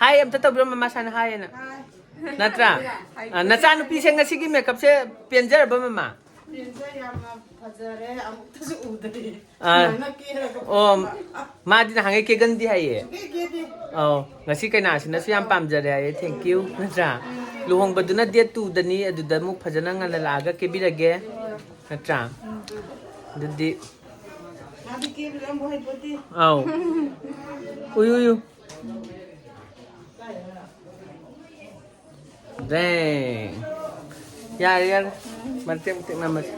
ꯍꯥꯏ ꯑꯝꯇ ꯇꯧꯕꯤꯔꯛꯑꯣ, ꯃꯃꯥ ꯁꯥꯅ ꯍꯥꯏ ꯍꯥꯏꯅ꯫ ꯍꯥꯏ꯫ ꯅꯠꯇ꯭ꯔꯥ? ꯑꯥ, ꯅꯆꯥꯅꯨꯄꯤꯁꯦ ꯉꯁꯤꯒꯤ ꯃꯦꯀꯞꯁꯦ ꯄꯦꯟꯖꯔꯕ, ꯃꯃꯥ? ꯄꯦꯟꯖꯩ, ꯌꯥꯝꯅ ꯐꯖꯔꯦ, ꯑꯃꯨꯛꯇꯁꯨ ꯎꯗ꯭ꯔꯤ꯫ ꯑꯥ꯫ ꯁꯨꯃꯥꯏꯅ ꯀꯦꯔꯒ ꯑꯣ, ꯐꯖꯕ꯫ ꯃꯥꯗꯤ ꯅꯍꯥꯟꯒꯩ ꯀꯦꯒꯟꯗꯦ ꯍꯥꯏꯌꯦ꯫ ꯁꯨꯡꯀꯦ ꯀꯦꯗꯦ꯫ ꯑꯧ, ꯉꯁꯤ ꯀꯩꯅꯥꯁꯤꯅꯁꯨ ꯌꯥꯝ ꯄꯥꯝꯖꯔꯦ ꯍꯥꯏꯌꯦ, thank you, ꯅꯠꯇ꯭ꯔꯥ? ꯂꯨꯍꯣꯡꯕꯗꯨꯅ date two ꯗꯅꯤ, ꯑꯗꯨꯗ ꯑꯃꯨꯛ ꯐꯖꯅ ꯉꯟꯅ ꯂꯥꯛꯑꯒ ꯀꯦꯕꯤꯔꯒꯦ, ꯅꯠꯇ꯭ꯔꯥ? ꯑꯗꯨꯗꯤ ꯃꯥꯗꯤ ꯀꯦꯕ ꯌꯥꯝ ꯍꯩꯄꯣꯠꯇꯦ꯫ ꯑꯧ꯫ ꯎꯏꯌꯨ, ꯎꯏꯌꯨ꯫ ꯗꯦꯡ꯫ ꯌꯥꯔꯦ, ꯌꯥꯔꯦ꯫ ꯃꯇꯦꯛ ꯃꯇꯦꯛ ꯅꯝꯃꯁꯤ꯫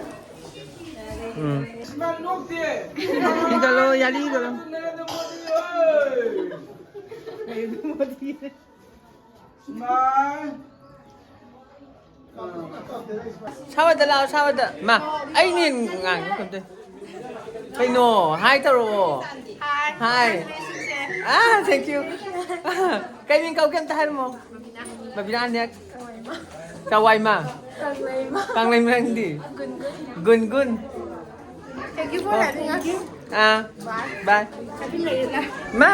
ꯎꯝ꯫ ꯏꯒꯠꯂꯣ, ꯌꯥꯔꯤ ꯏꯒꯠꯂꯣ꯫ ꯁꯥꯋꯥꯗ ꯂꯥꯛꯑꯣ, ꯁꯥꯋꯥꯗ꯫ ꯃꯥ, ꯑꯩꯅꯦ ꯉꯥꯡꯉꯤ ꯀꯩꯅꯣ꯫ ꯀꯩꯅꯣ? Hi ꯇꯧꯔꯛꯑꯣ꯫ Hi꯫ Hi꯫ Ah, thank you꯫ ꯀꯩ ꯃꯤꯡ ꯀꯧꯒꯦ ꯑꯝꯇ ꯍꯥꯏꯔꯝꯃꯣ꯫ ꯕꯕꯤꯅꯥ꯫ ꯕꯕꯤꯅꯥ next꯫ ꯆꯋꯥꯏꯃ꯫ ꯀꯪꯂꯩꯃ꯫ ꯀꯪꯂꯩꯃ ꯅꯪꯗꯤ? ꯒꯨꯟꯒꯨꯟ꯫ ꯒꯨꯟꯒꯨꯟ꯫ Thank you for having us. Ah. Bye꯫ Bye꯫ Happy ꯂꯩꯔꯦ꯫ ꯃꯥ!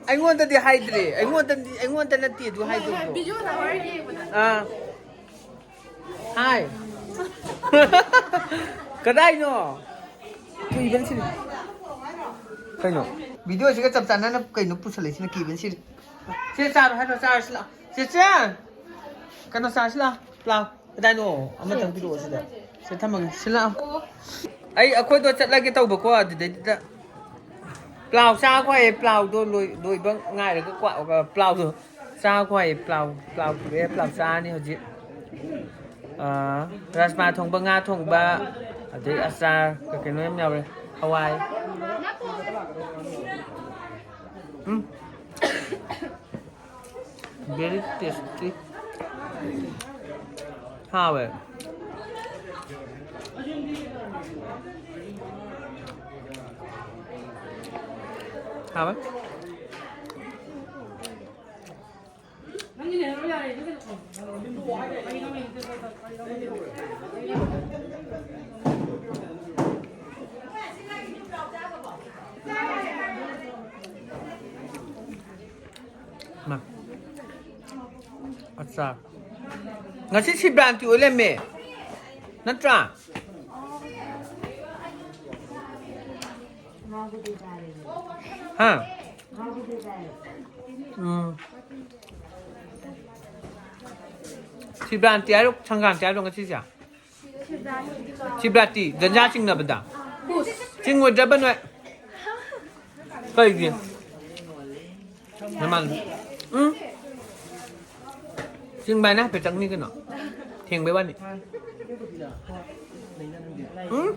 ꯑꯩꯉꯣꯟꯗꯗꯤ ꯍꯥꯏꯗ꯭ꯔꯦ꯫ ꯑꯩꯉꯣꯟꯗꯗꯤ, ꯑꯩꯉꯣꯟꯗ ꯅꯠꯇꯦ ꯑꯗꯨ ꯍꯥꯏꯗꯣꯏꯗꯣ꯫ Video ꯅꯝꯕꯔ ꯌꯦꯡꯕꯗ꯫ ꯑꯥ꯫ ꯍꯥꯏ꯫ ꯀꯗꯥꯏꯅꯣ? ꯀꯤꯕꯅ ꯁꯤꯔꯦ꯫ ꯀꯩꯅꯣ? Video ꯁꯤꯒ ꯆꯞ ꯆꯥꯟꯅꯅ ꯀꯩꯅꯣ ꯄꯨꯁꯜꯂꯛꯏꯁꯤꯅ ꯀꯤꯕꯅ ꯁꯤꯔꯦ꯫ ꯁꯦ ꯆꯥꯔꯣ ꯍꯥꯏꯔꯣ, ꯆꯥꯔꯁꯤ ꯂꯥꯛꯑꯣ꯫ ꯆꯦꯆꯦ! ꯀꯩꯅꯣ ꯆꯥꯔꯁꯤ ꯂꯥꯛꯑꯣ꯫ ꯂꯥꯛꯑꯣ꯫ ꯀꯗꯥꯏꯅꯣ? ꯑꯃꯇꯪ ꯄꯤꯔꯛꯑꯣ ꯁꯤꯗ꯫ ꯁꯤ ꯊꯝꯃꯒꯦ꯫ ꯁꯤ ꯂꯥꯛꯑꯣ꯫ ꯑꯩ ꯑꯩꯈꯣꯏꯗꯣ ꯆꯠꯂꯒꯦ ꯇꯧꯕꯀꯣ, ꯑꯗꯨꯗꯩꯗꯨꯗ ꯄ꯭ꯂꯥꯎ ꯆꯥꯈꯣ ꯍꯥꯏꯌꯦ, ꯄ꯭ꯂꯥꯎꯗꯣ ꯂꯣꯏ-, ꯂꯣꯏꯕ ꯉꯥꯏꯔꯒ ꯀ꯭ꯋꯥ-, ꯄ꯭ꯂꯥꯎꯗꯣ ꯆꯥꯈꯣ ꯍꯥꯏꯌꯦ, ꯄ꯭ꯂꯥꯎ, ꯄ꯭ꯂꯥꯎ ꯄꯨꯔꯛꯑꯦ, ꯄ꯭ꯂꯥꯎ ꯆꯥꯔꯅꯤ ꯍꯧꯖꯤꯛ꯫ ꯑꯥ, ꯔꯥꯖꯃꯥ ꯊꯣꯡꯕ, ꯉꯥ ꯊꯣꯡꯕ, ꯑꯗꯩ ꯑꯆꯥꯔ ꯀꯩ ꯀꯩꯅꯣ ꯌꯥꯝ ꯌꯥꯎꯔꯦ, ꯍꯋꯥꯏ꯫ ꯎꯝ꯫ Very tasty. ꯍꯥꯎꯋꯦ꯫ ꯍꯥꯎꯋꯦ꯫ ꯃꯥ꯫ ꯑꯠꯆꯥ꯫ ꯉꯁꯤ ꯁꯤꯕ꯭ꯔꯥꯟꯇꯤ ꯑꯣꯏ ꯂꯩꯔꯝꯃꯦ꯫ ꯅꯠꯇ꯭ꯔꯥ? ꯍꯥ? ꯎꯝ꯫ ꯁꯤꯕ꯭ꯔꯥꯟꯇꯤ ꯍꯥꯏꯔꯣ, ꯁꯪꯀ꯭ꯔꯥꯟꯇꯤ ꯍꯥꯏꯔꯣ ꯉꯁꯤꯁꯦ? ꯁꯤꯕ꯭ꯔꯥꯟꯇꯤ, ꯒꯟꯖꯥ ꯆꯤꯡꯅꯕꯗ꯫ ꯆꯤꯡꯉꯣꯏꯗ꯭ꯔꯕ ꯅꯣꯏ? ꯀꯩꯒꯤ? ꯅꯃꯥꯟ-, ꯎꯝ? ꯆꯤꯡꯕ ꯍꯥꯏꯅ ꯍꯥꯏꯐꯦꯠ ꯆꯪꯅꯤ ꯀꯩꯅꯣ꯫ ꯊꯦꯡꯕꯩ ꯋꯥꯅꯤ꯫ ꯎꯝ?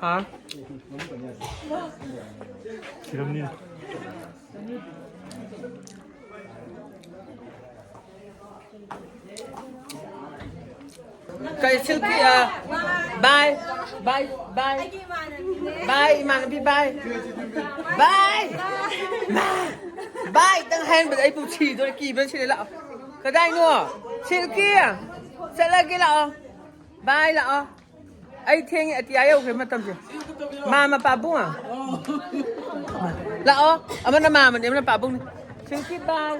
ꯍꯥ? ꯁꯤꯔꯝꯅꯤ꯫ ꯀꯩ ꯁꯤꯜꯀꯤ, ꯑ, bye, bye, bye꯫ ꯑꯩꯒꯤ ꯏꯃꯥꯟꯅꯕꯤꯅꯦ꯫ Bye, ꯏꯃꯥꯟꯅꯕꯤ, bye꯫ Bye꯫ Bye꯫ ꯕꯥꯏ ꯇꯪ ꯍꯥꯏꯔꯝꯕꯗ ꯑꯩ ꯄꯨꯛ ꯁꯤꯗꯣꯔꯦ, ꯀꯤꯕꯅ ꯁꯤꯔꯦ꯫ ꯂꯥꯛꯑꯣ꯫ ꯀꯗꯥꯏꯅꯣ? ꯁꯤꯜꯀꯤ! ꯆꯠꯂꯒꯦ, ꯂꯥꯛꯑꯣ꯫ ꯕꯥꯏ, ꯂꯥꯛꯑꯣ꯫ ꯑꯩ ꯊꯦꯡꯉꯦ, ꯑꯇꯤꯌꯥ ꯌꯧꯈ꯭ꯔꯦ ꯃꯇꯝꯁꯦ꯫ ꯃꯥꯃ ꯄꯥꯕꯨꯡ꯫ ꯂꯥꯛꯑꯣ꯫ ꯑꯃꯅ ꯃꯥꯃꯅꯦ, ꯑꯃꯅ ꯄꯥꯕꯨꯡꯅꯦ꯫ ꯁꯤꯜꯀꯤ ꯕꯥꯏ꯫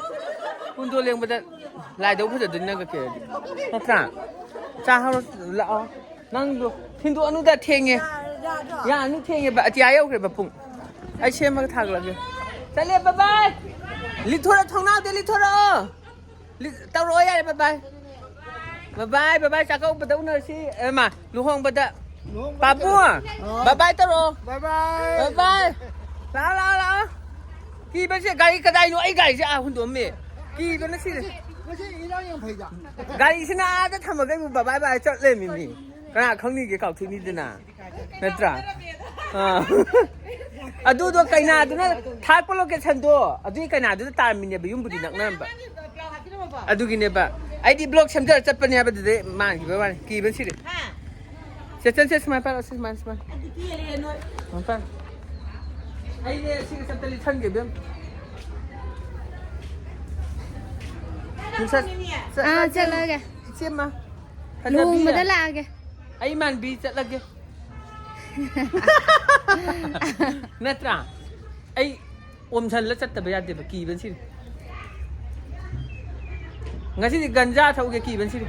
ꯀꯨꯟꯗꯣ ꯂꯦꯡꯕꯗ ꯂꯥꯏꯗꯧ ꯐꯖꯗꯣꯏꯅꯤ ꯅꯪꯒ ꯀꯦꯔꯗꯤ꯫ ꯅꯠꯇ꯭ꯔꯥ? ꯆꯥ ꯍꯧꯔꯣ, ꯂꯥꯛꯑꯣ꯫ ꯅꯪꯗꯣ ꯊꯤꯟꯗꯣꯛꯑꯅꯨꯗ, ꯊꯦꯡꯉꯦ꯫ ꯌꯥꯅꯤ, ꯊꯦꯡꯉꯦꯕ꯫ ꯑꯇꯤꯌꯥ ꯌꯧꯈ꯭ꯔꯦꯕ ꯄꯨꯡ꯫ ꯑꯩ ꯁꯦꯝꯃꯒ ꯊꯥꯒꯠꯂꯛꯑꯒꯦ꯫ ꯆꯠꯂꯦ, bye bye꯫ ꯂꯤꯠꯊꯣꯔꯛꯑꯣ, ꯊꯣꯡꯅꯥꯎꯗ ꯂꯤꯠꯊꯣꯔꯛꯑꯣ꯫ ꯂꯤ-, ꯇꯧꯔꯛꯑꯣ ꯌꯥꯔꯦ, bye bye꯫ Bye bye, bye bye, ꯆꯥꯛꯀꯧꯕꯗ ꯎꯅꯔꯁꯤ꯫ ꯑꯦ, ꯃꯥ, ꯂꯨꯍꯣꯡꯕꯗ꯫ ꯂꯨꯍꯣꯡꯕꯗ ꯄꯥꯕꯨꯡ, ꯑꯥ꯫ Bye bye ꯇꯧꯔꯛꯑꯣ꯫ Bye bye꯫ Bye bye꯫ ꯂꯥꯛꯑꯣ, ꯂꯥꯛꯑꯣ, ꯂꯥꯛꯑꯣ꯫ ꯀꯤꯕꯁꯦ ꯒꯥꯔꯤ ꯀꯗꯥꯏꯅꯣ? ꯑꯩ ꯒꯥꯔꯤꯁꯦ ꯑꯥ ꯍꯨꯟꯗꯣꯛꯑꯝꯃꯦ꯫ ꯀꯤꯕꯅ ꯁꯤꯔꯦ꯫ ꯉꯁꯤ, ꯉꯁꯤ ꯏꯔꯥꯡ ꯌꯥꯝ ꯐꯩꯗ꯫ ꯒꯥꯔꯤꯁꯤꯅ ꯑꯥꯗ ꯊꯝꯃꯒ ꯑꯩꯕꯨ bye bye bye ꯆꯠ ꯂꯩꯔꯝꯃꯤꯅꯤ꯫ ꯀꯅꯥ ꯈꯪꯅꯤꯒꯦ, ꯀꯥꯎꯊꯣꯛꯅꯤꯗꯅ꯫ ꯅꯠꯇ꯭ꯔꯥ? ꯑꯥ꯫ ꯑꯗꯨꯗꯣ ꯀꯩꯅꯥꯗꯨꯅ ꯊꯥꯔꯛꯄ locationꯗꯣ, ꯑꯗꯨꯒꯤ ꯀꯩꯅꯥꯗꯨꯗ ꯇꯥꯔꯝꯃꯤꯅꯦꯕ, ꯌꯨꯝꯕꯨꯗꯤ ꯅꯛꯅꯔꯝꯕ꯫ ꯑꯗꯨꯒꯤꯅꯦꯕ꯫ ꯑꯩꯗꯤ vlog ꯁꯦꯝꯖꯔ ꯆꯠꯄꯅꯦ ꯍꯥꯏꯕꯗꯨꯗ ꯃꯥꯟꯈꯤꯕ ꯋꯥꯅꯤ꯫ ꯀꯤꯕ ꯁꯤꯔꯦ꯫ ꯆꯦꯆꯟ, ꯁꯦ ꯁꯨꯃꯥꯏꯅ ꯄꯥꯏꯔꯛꯑꯣ, ꯁꯦ ꯁꯨꯃꯥꯏꯅ, ꯁꯨꯃꯥꯏꯅ꯫ ꯁꯨꯃꯥꯏꯅ ꯄꯥꯏꯔꯣ꯫ ꯑꯩꯅꯦ ꯁꯤꯒ ꯆꯠꯇ ꯂꯤꯠꯁꯟꯒꯦ, ꯏꯕꯦꯝ꯫ ꯅꯨꯡꯁꯥ-, ꯑꯥ, ꯆꯠꯂꯒꯦ꯫ ꯆꯠꯂꯒꯦ꯫ ꯏꯆꯦꯃ꯫ ꯐꯖꯕꯤ꯫ ꯂꯨꯍꯣꯡꯕꯗ ꯂꯥꯛꯑꯒꯦ꯫ ꯑꯩ ꯃꯥꯟꯕꯤ ꯆꯠꯂꯒꯦ꯫ ꯅꯠꯇ꯭ꯔꯥ? ꯑꯩ ꯑꯣꯝꯁꯜꯂ ꯆꯠꯇꯕ ꯌꯥꯗꯦꯕ, ꯀꯤꯕꯅ ꯁꯤꯔꯦ꯫ ꯉꯁꯤꯗꯤ ꯒꯟꯖꯥ ꯊꯛꯎꯒꯦ, ꯀꯤꯕꯅ ꯁꯤꯔꯦ꯫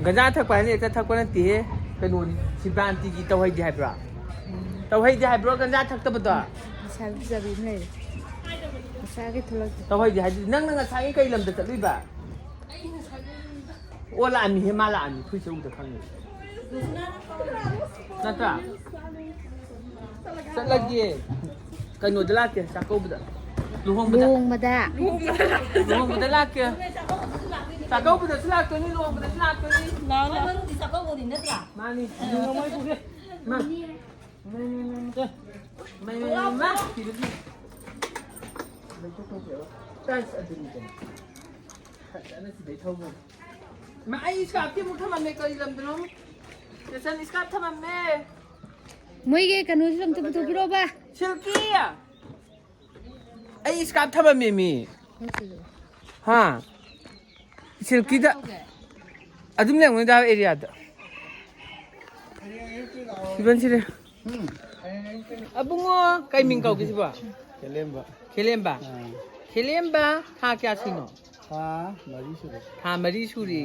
ꯒꯟꯖꯥ ꯊꯛꯄ ꯍꯥꯏꯅ ꯍꯦꯛꯇ ꯊꯛꯄ ꯅꯠꯇꯦꯍꯦ, ꯀꯩꯅꯣꯅꯤ, ꯁꯤꯕ꯭ꯔꯥꯟꯇꯤꯒꯤ ꯇꯧꯍꯩꯗꯦ ꯍꯥꯏꯕ꯭ꯔꯣ? ꯇꯧꯍꯩꯗꯦ ꯍꯥꯏꯕ꯭ꯔꯣ ꯒꯟꯖꯥ ꯊꯛꯇꯕꯗꯣ? ꯃꯁꯥ ꯐꯖꯕꯤ ꯑꯃ ꯂꯩꯔꯦ꯫ ꯃꯁꯥꯒꯤ ꯊꯣꯛꯂꯛꯇꯦ꯫ ꯇꯧꯍꯩꯗꯦ ꯍꯥꯏꯗꯤ ꯅꯪꯅ ꯉꯁꯥꯏꯒꯤ ꯀꯩ ꯂꯝꯗ ꯆꯠꯂꯨꯏꯕ? ꯑꯣ, ꯂꯥꯛꯑꯝꯃꯤꯍꯦ, ꯃꯥ ꯂꯥꯛꯑꯝꯃꯤ, ꯐꯨꯔꯤꯠꯁꯦ ꯎꯕꯗ ꯈꯪꯉꯦ꯫ ꯅꯠꯇ꯭ꯔꯥ? ꯆꯠꯂꯒꯦ꯫ ꯀꯩꯅꯣꯗ ꯂꯥꯛꯀꯦ, ꯆꯥꯛꯀꯧꯕꯗ꯫ ꯂꯨꯍꯣꯡꯕꯗ꯫ ꯂꯨꯍꯣꯡꯕꯗ꯫ ꯂꯨꯍꯣꯡꯕꯗ ꯂꯥꯛꯀꯦ꯫ ꯆꯥꯛꯀꯧꯕꯗꯁꯨ ꯂꯥꯛꯇꯣꯏꯅꯤ, ꯂꯨꯍꯣꯡꯕꯗꯁꯨ ꯂꯥꯛꯇꯣꯏꯅꯤ꯫ ꯂꯥꯛꯑꯣ, ꯂꯥꯛꯑꯣ꯫ ꯃꯔꯨꯗꯤ ꯆꯥꯛꯀꯧꯕꯅꯤ ꯅꯠꯇ꯭ꯔꯥ? ꯃꯥꯅꯤ꯫ ꯃꯥ꯫ ꯃꯥ, ꯃꯥ, ꯃꯥ, ꯃꯥ꯫ ꯁꯤꯗ ꯁꯤ꯫ ꯇꯥꯏꯁ ꯑꯗꯨꯅꯤ ꯀꯩꯅꯣ꯫ ꯐꯖꯅ ꯁꯤꯗꯩ ꯊꯧꯕ꯫ ꯃꯥ, ꯑꯩ scarfꯇꯤ ꯑꯃꯨꯛ ꯊꯝꯃꯝꯃꯦ, ꯀꯔꯤ ꯂꯝꯗꯅꯣ? ꯆꯦꯆꯟ, scarf ꯊꯝꯃꯝꯃꯦ꯫ ꯃꯣꯏꯒꯤ ꯀꯩꯅꯣꯁꯨ ꯑꯝꯇ ꯄꯨꯊꯣꯛꯄꯤꯔꯣꯕ꯫ ꯁꯤꯜꯀꯤ! ꯑꯩ ꯏꯁꯀꯥꯔꯞ ꯊꯝꯃꯝꯃꯦ ꯃꯤ꯫ ꯍꯥ? ꯁꯤꯜꯀꯤꯗ ꯑꯗꯨꯝ ꯂꯩꯔꯝꯒꯅꯤꯗ ꯑꯦꯔꯤꯌꯥꯗ꯫ ꯁꯤꯕꯟ ꯁꯤꯔꯦ꯫ ꯑꯕꯨꯡꯉꯣ, ꯀꯩ ꯃꯤꯡ ꯀꯧꯒꯦ ꯁꯤꯕꯣ? ꯈꯦꯂꯦꯝꯕ꯫ ꯈꯦꯂꯦꯝꯕ? ꯑꯥ꯫ ꯈꯦꯂꯦꯝꯕ ꯊꯥ ꯀꯌꯥ ꯁꯨꯏꯅꯣ? ꯊꯥ ꯃꯔꯤ ꯁꯨꯔꯦ꯫ ꯊꯥ ꯃꯔꯤ ꯁꯨꯔꯦ꯫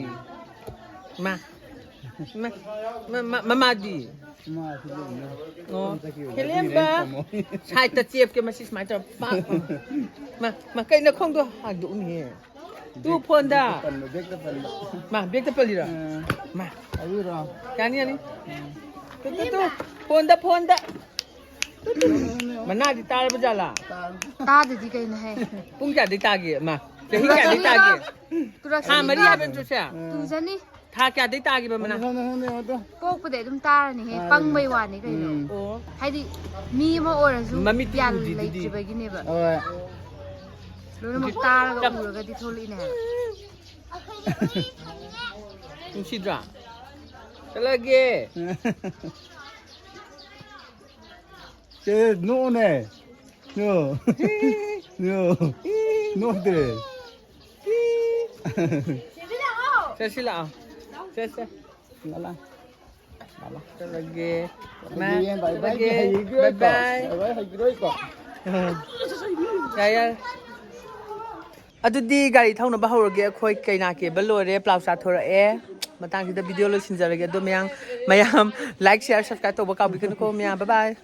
ꯃꯥ꯫ ꯃꯥ, ꯃꯥ, ꯃꯥ, ꯃꯃꯥꯗꯤ? ꯃꯥ ꯁꯤ ꯂꯩꯕꯅꯦ꯫ ꯑꯣ꯫ ꯆꯠꯈꯤꯕꯅꯦ꯫ ꯈꯦꯂꯦꯝꯕ꯫ ꯑꯗꯨꯒꯤꯅꯦ ꯑꯩꯅ ꯄꯥꯝꯃꯣ꯫ ꯁꯥꯏꯠꯇ ꯆꯦꯞꯀꯦ ꯃꯁꯤ ꯁꯨꯃꯥꯏꯅ ꯇꯧꯔ ꯄꯥꯛ꯫ ꯃꯥ, ꯃꯥ, ꯀꯩꯅꯣ ꯈꯣꯡꯗꯣ ꯍꯥꯡꯗꯣꯛꯎꯅꯦꯍꯦ꯫ ꯇꯨ ꯕꯦꯛ-, ꯐꯣꯟꯗ꯫ ꯕꯦꯛꯇ ꯄꯟꯕ, ꯕꯦꯛꯇ ꯄꯜꯂꯤꯔꯣ? ꯃꯥ, ꯕꯦꯛꯇ ꯄꯜꯂꯤꯔꯣ? ꯑꯥ꯫ ꯃꯥ꯫ ꯑꯗꯨꯔꯣ? ꯌꯥꯅꯤ, ꯌꯥꯅꯤ꯫ Two, two, two. ꯐꯣꯟꯗ, ꯐꯣꯟꯗ꯫ Two, two. ꯃꯅꯥꯗꯤ ꯇꯥꯔꯕ ꯖꯥꯠꯂꯥ? ꯇꯥꯗꯗꯤ ꯀꯩꯅꯣ ꯍꯦ? ꯄꯨꯡ ꯀꯌꯥꯗꯩ ꯇꯥꯒꯦ? ꯃꯥ, ꯆꯍꯤ ꯀꯌꯥꯗꯩ ꯇꯥꯒꯦ? ꯇꯨꯔꯛꯁꯤꯅꯤ꯫ ꯊꯥ ꯃꯔꯤ ꯍꯥꯏꯕ ꯅꯠꯇ꯭ꯔꯣ ꯁꯦ? ꯇꯨꯖꯅꯤ꯫ ꯊꯥ ꯀꯌꯥꯗꯩ ꯇꯥꯒꯦꯕ ꯃꯅꯥ? ꯈꯪꯉꯦ, ꯈꯪꯉꯦ, ꯈꯪꯉꯦ, ꯑꯗꯣ꯫ ꯄꯣꯛꯄꯗꯩ ꯑꯗꯨꯝ ꯇꯥꯔꯅꯤꯍꯦ, ꯇꯥꯔꯅꯤ꯫ ꯄꯪꯕꯩ ꯋꯥꯅꯤ ꯀꯩꯅꯣ꯫ ꯎꯝ꯫ ꯑꯣ꯫ ꯍꯥꯏꯗꯤ, ꯃꯤ ꯑꯃ ꯑꯣꯏꯔꯁꯨ ꯃꯃꯤꯠꯇꯤ ꯒ꯭ꯌꯥꯟ ꯎꯗ꯭ꯔꯤꯗꯨꯗꯤ꯫ ꯂꯩꯇ꯭ꯔꯤꯕꯒꯤꯅꯦꯕ꯫ ꯍꯣꯏ꯫ ꯂꯣꯏꯅꯃꯛ ꯇꯥꯔꯒ ꯎꯔꯒꯗꯤ ꯊꯣꯛꯂꯛꯏꯅꯦ ꯍꯥꯏꯕ꯫ ꯅꯨꯡꯁꯤꯗ꯭ꯔꯥ? ꯆꯠꯂꯒꯦ꯫ ꯁꯦ, ꯅꯣꯛꯑꯣꯅꯦ꯫ ꯅꯣ꯫ ꯅꯣ꯫ ꯅꯣꯛꯇ꯭ꯔꯦ꯫ ꯆꯠꯁꯤ ꯂꯥꯛꯑꯣ꯫ ꯆꯠꯁꯦ꯫ ꯂꯥꯛꯑꯣ꯫ ꯆꯠꯂꯒꯦ꯫ ꯃꯥ, ꯆꯠꯂꯒꯦ, bye bye, ꯆꯠꯂꯒꯦ꯫ ꯍꯩꯈꯤꯔꯣꯏꯀꯣ꯫ Bye bye꯫ Bye bye, ꯍꯩꯈꯤꯔꯣꯏꯀꯣ꯫ ꯌꯥꯔꯦ, ꯌꯥꯔꯦ꯫ ꯑꯗꯨꯗꯤ ꯒꯥꯔꯤ ꯊꯧꯅꯕ ꯍꯧꯔꯒꯦ꯫ ꯑꯩꯈꯣꯏ ꯀꯩꯅꯥ ꯀꯦꯕ ꯂꯣꯏꯔꯦ, ꯄ꯭ꯂꯥꯎ ꯆꯥꯊꯣꯔꯛꯑꯦ꯫ ꯃꯇꯥꯡꯁꯤꯗ video ꯂꯣꯏꯁꯤꯟꯖꯔꯒꯦ꯫ ꯑꯗꯣ ꯃꯌꯥꯝ, ꯃꯌꯥꯝ like, share, subscribe ꯇꯧꯕ ꯀꯥꯎꯕꯤꯒꯅꯨꯀꯣ ꯃꯌꯥꯝ꯫ Bye bye꯫